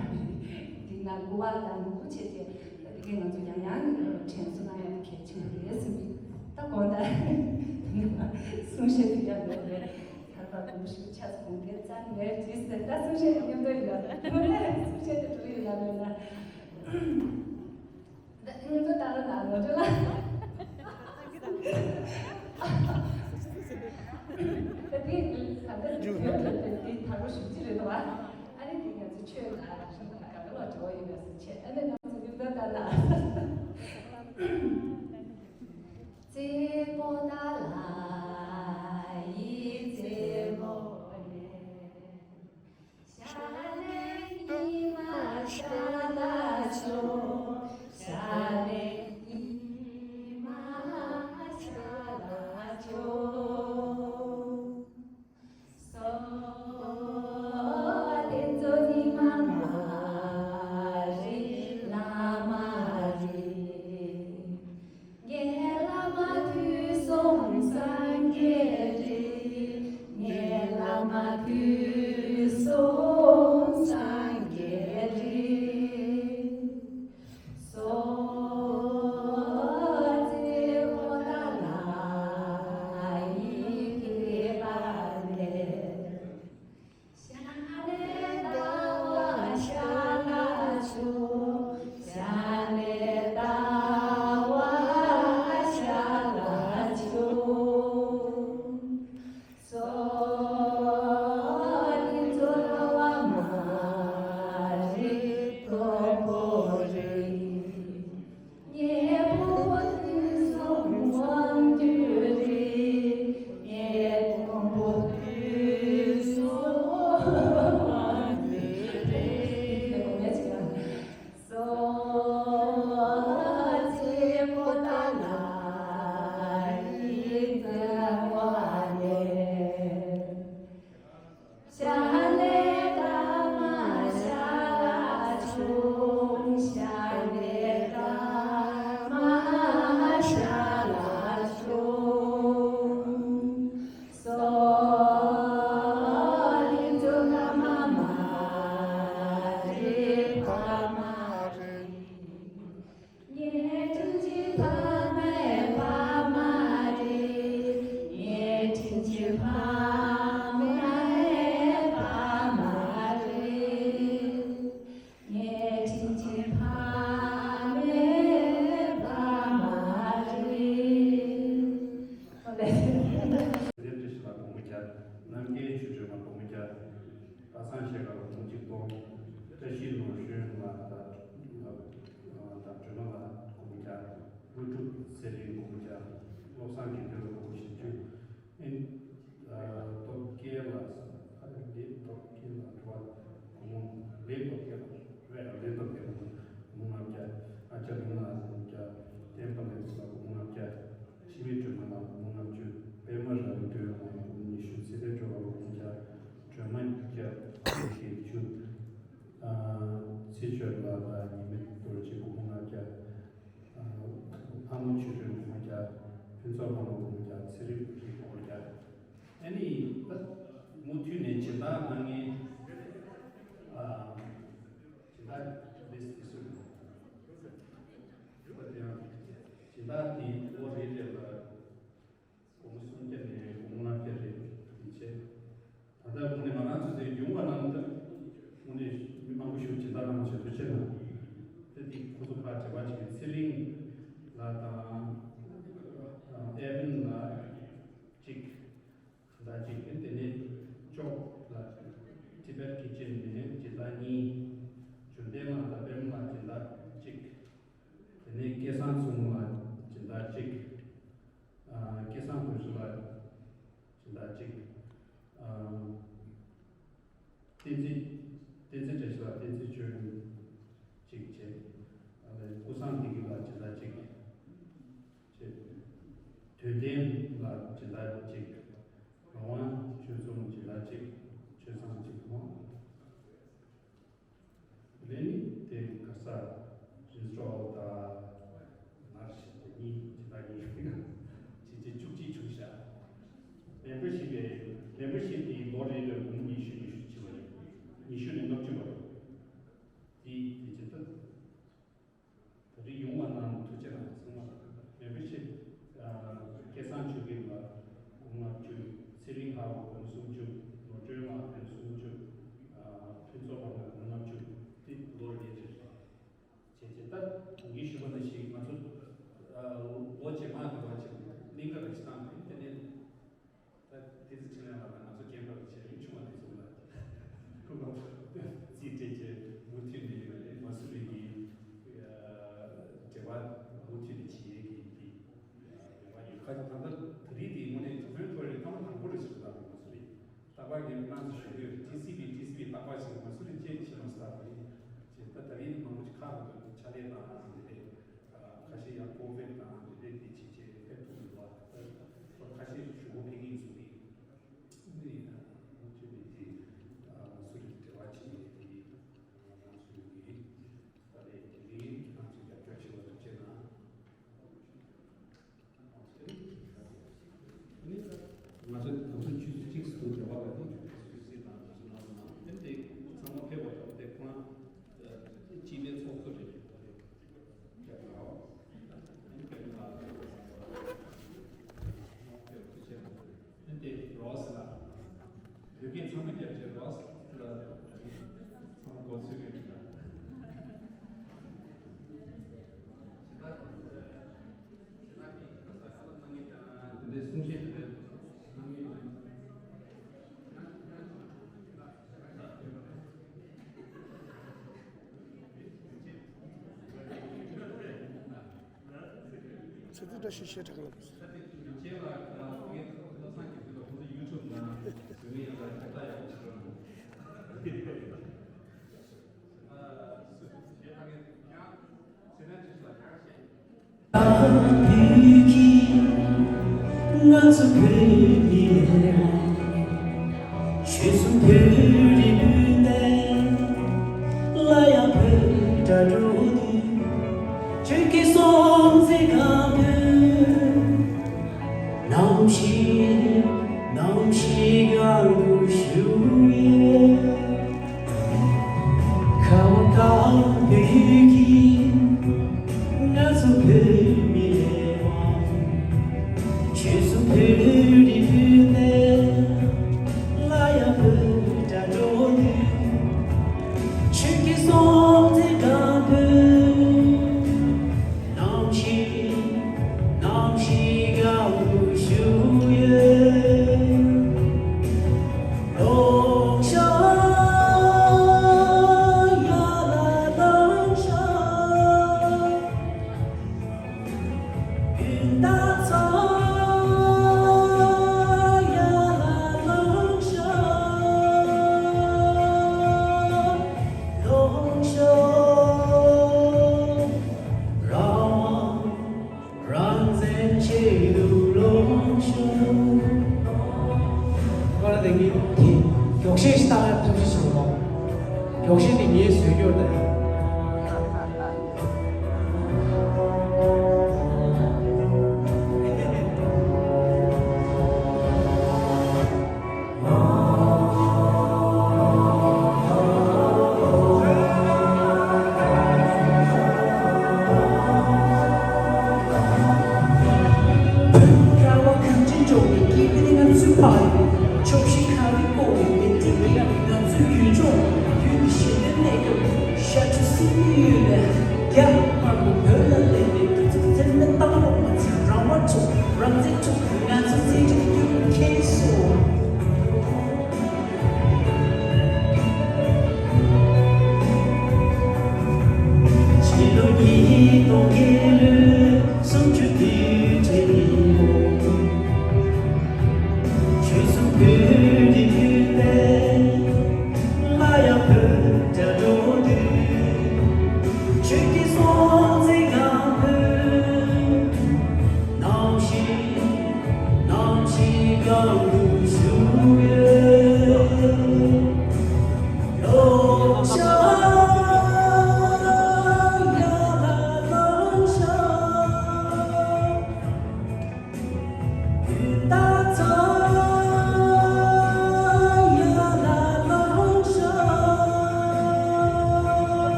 འདི་ན་སྐུ་པར་དང་སྐུ་ཆས་བཅས་ད་དེ་གའི་ང་ཚོ་ཡང་ཡང་དྲན་གསོ་གནང་ཡ་དེ་གལ་ཆེན་པོ་རེད་བསམ་གྱི། ད་དགོངས་དག་གསུང་བཤད་དེ་ཡང་མེད་རེད། ཐར་པ་དགོངས་ཞུ་ཆ་ཚང་དེ་ཙམ་ལས་ཅི་ཟེར། ད་གསུང་བཤད་དེ་མཉམ་དུ་ཡོད། དངོས་གནས་གསུང་བཤད་དེ་འགྲོ་ཡི་ལ་མེད་ན། ད་ངོ་ཚ་ད་ལ་ན་ངོ་ཚ་ལ། ད་དེ་ད་ལྟ་དེ་ད་ལོ་ཞིབ་ཅི་རེད་དོ། ཨ་ནི་དེ་ང་ཚོ་ཆོས་ལ་རིང་ག་ལ་ལ་འགྲོ་ཡི་ལ་སུ་ཆེ། ཨ་ནི་ང་ཚོ་ངོ་ཚ་ད་ལ། རྩེ་པོ་ཏཱ་ལ་ཡི་རྩེ་མོ་ལས། ཤ་ལེ་ཉི་མ་ཤ་ལ་ཆོ། ཤ་ལེ་ཉི་མ་ཤ་ལ་ཆོ། སོ་དེ་ཚོ་ཉི་མ་མ་རེད་ལ་མ་རེད། ངའི་བླ་མ་དུས་གསུམ་སངས་རྒྱས་རེད། ངའི་བླ་མ་དུས་གསུམ་སངས་རྒྱས་རེད། སོ་རྩེ་པོ་ཏཱ་ལ་ཡི་གེ་པ་ལས། ཤ་ལེ་ཏ་བ་ཤ་ལ་ཆོ། ཤ་ལེ་ཏ་བ་ཤ་ལ་ཆོ། སོ་ནི་ཚོ་ལ་བ་མ་རེད། ཐོ་ཕོ་རེད། ངའི་ཕུ་བོ་དུས་གསུམ་དབང་སྒྱུར་རེད། ངའི་ཕུ་བོ་དུས་གསུམ་དབང་སྒྱུར་རེད། སོ་རྩེ་པོ་ཏཱ་ལ་ཡི་རྩེ་མོ་ལས། ཤ་ལེ་ཀ་མ་ཤ་ལ་ཆུང་། ཤ་ལེ་ཀ་མ་ཤ་ལ་ཆུང་། སོ་ལི་ཙུ་ཀ་མ་མ་རེད། ཕ་མ་རེད། ངའི་དྲིན་ཅན་ཕ་མའི་ཕ་མ་རེད། ངའི་དྲིན་ཅན་ཕ་མའི་ཕ་མ་རེད། ངའི་དྲིན་ཅན་ཕ་མའི་ཕ་མ་རེད། ཨོ་ལེ། ལྡན་བཀྲ་ཤིས་ལ་སྒོར་མོ་བརྒྱ། རྣམ་རྒྱལ་ཆོས་སྒྲོན་ལ་སྒོར་མོ་བརྒྱ། པ་སངས་ཤེས་དགའ་ལ་སྒོར་མོ་གཅིག་སྟོང་། བཀྲ་ཤིས་ནོར་གཞོན་ལ་དང་། དང་སྒྲོལ་མ་ལ་སྒོར་མོ་བརྒྱ། དངོས་གྲུབ་ཚེ་རིང་སྒོར་མོ་བརྒྱ། བློ་བཟང་དགེ་འདུན་ལ་སྒོར་མོ་བཞི་བཅུ། ཨེ། སྟོབས་རྒྱལ་ལགས། ཨ་ལེགས་སྟོབས་རྒྱལ་ལགས་འགྲོ་བ་སྒོར་མོ། ལེགས་སྟོབས་རྒྱལ་ལགས་རེད། ལེགས་སྟོབས་རྒྱལ་ལགས་སྒོར་མོ་ལྔ་བརྒྱ། ཨ་ཅག་ལུང་ལགས་སྒོར་མོ་བརྒྱ། བསྟན་པ་ལེགས་ལགས་སྒོར་མོ་ལྔ་བརྒྱ། འཆི་མེད་སྒྲོལ་མ་ལགས་སྒོར་མོ་ལྔ་བཅུ། པད་མ་ར་བའི་སྒྲོལ་མ་ལགས་སྒོར་མོ་ཉི་ཤུ། ཚེ་བརྟན་སྒྲོལ་མ་ལགས་སྒོར་མོ་བརྒྱ། སྒྲོལ་མ་བརྒྱ་བཞི་བཅུ། ཨ། ཚེ་ཆོས་ལགས་དང་ཉི་མའི་རྡོ་རྗེ་སྒོར་མོ་ལྔ་བརྒྱ། ཨ། ལྷ་མོ་ཆོས་སྒྲོན་སྒོར་མོ་བརྒྱ། ཕུན་ཚོགས་ལྷ་མོ་སྒོར་མོ་བརྒྱ། ཚེ་རིང་རིག་སྒོར་མོ་བརྒྱ། ཨ་ནི་ད་མུ་མཐུད་ནས་སྦྱིན་བདག་གནང་མཁན། ཨ། སྦྱིན་བདག་ལིས་ཊི་དེ་ཚོ་རེད། ད་དེ་ཡང་སྦྱིན་བདག་དེ་ལོ་རེ་རེ་ལ་སྒོར་མོ་སུམ་བརྒྱ་ནས་སྒོར་མོ་ལྔ་བརྒྱ་རེ་ཡིན་བྱས། ད་ལྟ་དངོས་གནས་ང་རང་ཚོ་དེ་ཡོང་བ་ནང་ལ་དངོས་གནས་མི་མང་པོ་ཞིག་སྦྱིན་བདག་གནང་བྱས་འདུག། ཁོ་ཚོ་ཕར་བྱེད་པ་ཅིག་ཚེ་རིང་ལགས་དང་ཨེ་ཝན་ལགས་ཅིག་ཇི་ལྟར་ཅིག་དེ་ནས་ཅོག་ལགས་ཊི་བེཊ་ཀི་ཅན་ནས་ཇི་ལྟར་གཉིས། འབྱོར་ལྡན་ལགས་དང་པད་མ་ལགས་ཇི་ལྟར་གཅིག་དེ་ནས་སྐལ་བཟང་ཚེ་རིང་ལགས་ཇི་ལྟར་གཅིག་སྐལ་བཟང་དགོན་གྲུབ་ལགས་ཇི་ལྟར་གཅིག་བསྟན་འཛིན། བསྟན་འཛིན་བཀྲ་ཤིས་ལགས་བསྟན་འཛིན་ཆོས་གཅིག་བྱས། ཨ་ནི་ཀུན་བཟང་བདེ་སྐྱིད་ལགས་ཇི་ལྟར་གཅིག་བྱས། དོན་ལྡན་ལགས་ཇི་ལྟར་གཅིག་རང་དབང་ཆོས་འཛོམས་ཇི་ལྟར་གཅིག་ཆོས་བཟང་གཅིག་མོ། ལེ་ནི་དེ་ག་ས་རིན་ཅོ་དང་ངར་ཞིག་གཉིས་ཇི་ལྟར་གཉིས་ཇི་ཇི་བཅུ་གཅིག་བྱུང་ཤག་མེམ་བར་ཤིབ་པའི་མེམ་བར་ཤིབ་དེའི་ལོ་རེ་རེར་སྒོར་མོ་ཉི་ཤུ་ཉི་ཤུ་བྱེད་པ་རེད། ཉི་ཤུ་ནས་ལྔ་བཅུ་བར། དེ་དེ་ཇི་ལྟར། ད་རེས་ཡོང་བ་གནང་ཐུགས་རྗེ་གནང་ཚང་མ་ལ་མེམ་བར་ཤིབ། སྐལ་བཟང་ཆོས་སྐྱིད་ལགས་ལྔ་བཅུ། ཚེ་རིང་ལྷ་བ་སྒོར་སུམ་ཅུ། ནོར་སྒྲོན་ལགས་སྒོར་སུམ་ཅུ། ཕུན་ཚོགས་ལྷ་བ་སྒོར་ལྔ་བཅུ། དེ་ལོ་རེ་རེ་བྱས་བྱས་ད་ངས་ཞུས་པ་ནང་བཞིན་ང་ཚོ་ལོ་རྗེས་མ་འདི་བ་ཅིག་གླིང་ག་རེ་ཅིག་བཏང་ནས་དེ་ནས། ད་དེ་ཚོ་ཕྱི་ནས་ལབ་ན་ང་ཚོ་རྒན་པ་ཆེ་རིང་ཆུང་བ་དེ་ཚོ་ལ་ཁོ་ལ་རྩིས་སྤྲད་བྱས་མུ་མཐུད་ནས་མ་སུ་རི་གི་འབྲེལ་བ་མུ་མཐུད་ནས་བྱེད་ཡས་ཀྱི་དེ་འབྲེལ་བ་ཡོད། ཁ་ཅིག་ད་ལྟ་ད་རིང་དེ་དངོས་གནས་དེ་ཚོའི་ཐོག་ནས་ཐོག་མ་དང་པོ་རེད་ཟེར་ལབ་མ་སུ་རི། རྟག་པར་ངས་གནང་ཟེར་ཞུ་གི་ཡོད། ཊི་སི་བི་ཊི་སི་བི་རྟག་པར་ཞིག་མ་སུ་རི་ཅེས་བྱས་མ་སུ་ར་བ་རེད་ཅེས། ད་ད་རིང་མང་པོ་ཞིག་ཁག་རེད་འདུག་ཕྱག་ལས་དང་དེ་འདྲས། ཁ་ཤས་ཡང་ཀོ་ཝིཌ་དང་དེ་འདྲས་དེ་བྱས་བྱས་ཕེབས་ཐུབ་མི་འདུག་ཁ་ཤས་ཞུ་སྒོ་ཕེབས་ཀྱི་འདུག་ནི་ཡིན་ན་ཁོང་ཚོས་ནི་དེ་མ་སུ་རི་འབྲེལ་བ་བྱས་ནས་དེ་ང་ཚོའི་གི་ད་རེས་དེ་རིང་ང་ཚོས་རྒྱབ་སྐྱོར་བྱེད་པ་ཐུབ་ཆེ་ན། ང་ཚོ་ང་ཚོ་ཆུ་ཚོད་གཅིག་ཏུ་འབྲེལ་བ་ཡོད་དེ་ཆུ་ཚོད་གཅིག་དང་ང་ཚོ་ནང་ནང་དེ་འདི་ཚང་མ་ཕེབས་པ་དང་དེ་ཁོ་རང་སྤྱི་པའི་ཚོགས་གཙོ་རེད། རྒྱབ་ལ་ཨོ། དེ་འདི་ཕེབས་ན་ཕེབས་ཐུབ་ཆེ་ན། དེ་འདི་རོས་ལ་བོད་སྐད་ཚང་མ་རྒྱབ་བྱས་རོས་ལ་ཚང་མ་གོ་ཚུལ་རེད་ལ། ཚིག་ཏུ་བཀྲ་ཤིས་ཞེས་གྲགས་ལ། ང་ཚོ་བོད་མི་ལས་ཆོས་སྲུང་བོད་རིགས་སྤུན་ཟླ། སླར་ཡང་བོད་དྲ་གྲོགས་དུས། ཆོས་ཀྱི་སྲོང་བཙན་སྒམ་པོའི་རྣམ་ཤེས་རྣམ་ཤེས་གང་དུ་བཞུགས་ཡོད། ཁ་བ་དཀར་པོའི་གི་ང་ཚོ་བོད་མི་ལས་དབང་ཆོས་སྲུང་བོད་རིགས་སྤུན་ཟླ། སླར་ཡང་བོད་དྲ་གྲོགས་དུས། ཆོས་ཀྱི་སྲོང་བཙན་སྒམ་པོའི་རྣམ་ཤེས་རྣམ་ཤེས་གང་དུ་བཞུགས་ཡོད། ལོངས་ཤོག་ཡར་ལ་ལོངས་ཤོག་སྤུན་ཟླ་ཚོ་ཡར་ལ་ལོངས་ཤོག་ལོངས་ཤོག་རང་དབང་རང་བཙན་ཆེད་དུ་ལོངས་ཤོག་ཁོ་ར་དེ་ངས་དེ་མགྱོགས་བཤད་ཞིག་བཏང་ཡ་ཐབས་ཤེས་བྱུང་བ། མགྱོགས་བཤད་དེ་ངས་བཟོས་རྒྱུར་དེ། ཕྱོགས་བཞི་ཁ་རི་བསྐོར་བའི་མི་སྡེ་གི་ང་ཚོའི་ཡུལ་ལྗོངས་ཡུལ་གྱི་ཞི་བདེ་གནས་སྐབས་ཤ་ཁྲི་སྲིན་མོའི་ཡུལ་ལས་རྒྱ་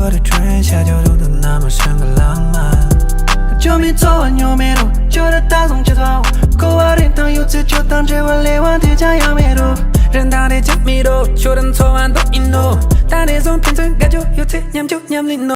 For the train, shadow to the number, sing along, man. Show me to a new middle, show the thousand just wow. Go out and down, you to your down, J will lay one to Jaya middle. Ren down the jump middle, show them to one, but you know. That is on Pinterest, got you, you take, nyam, you, nyam, no.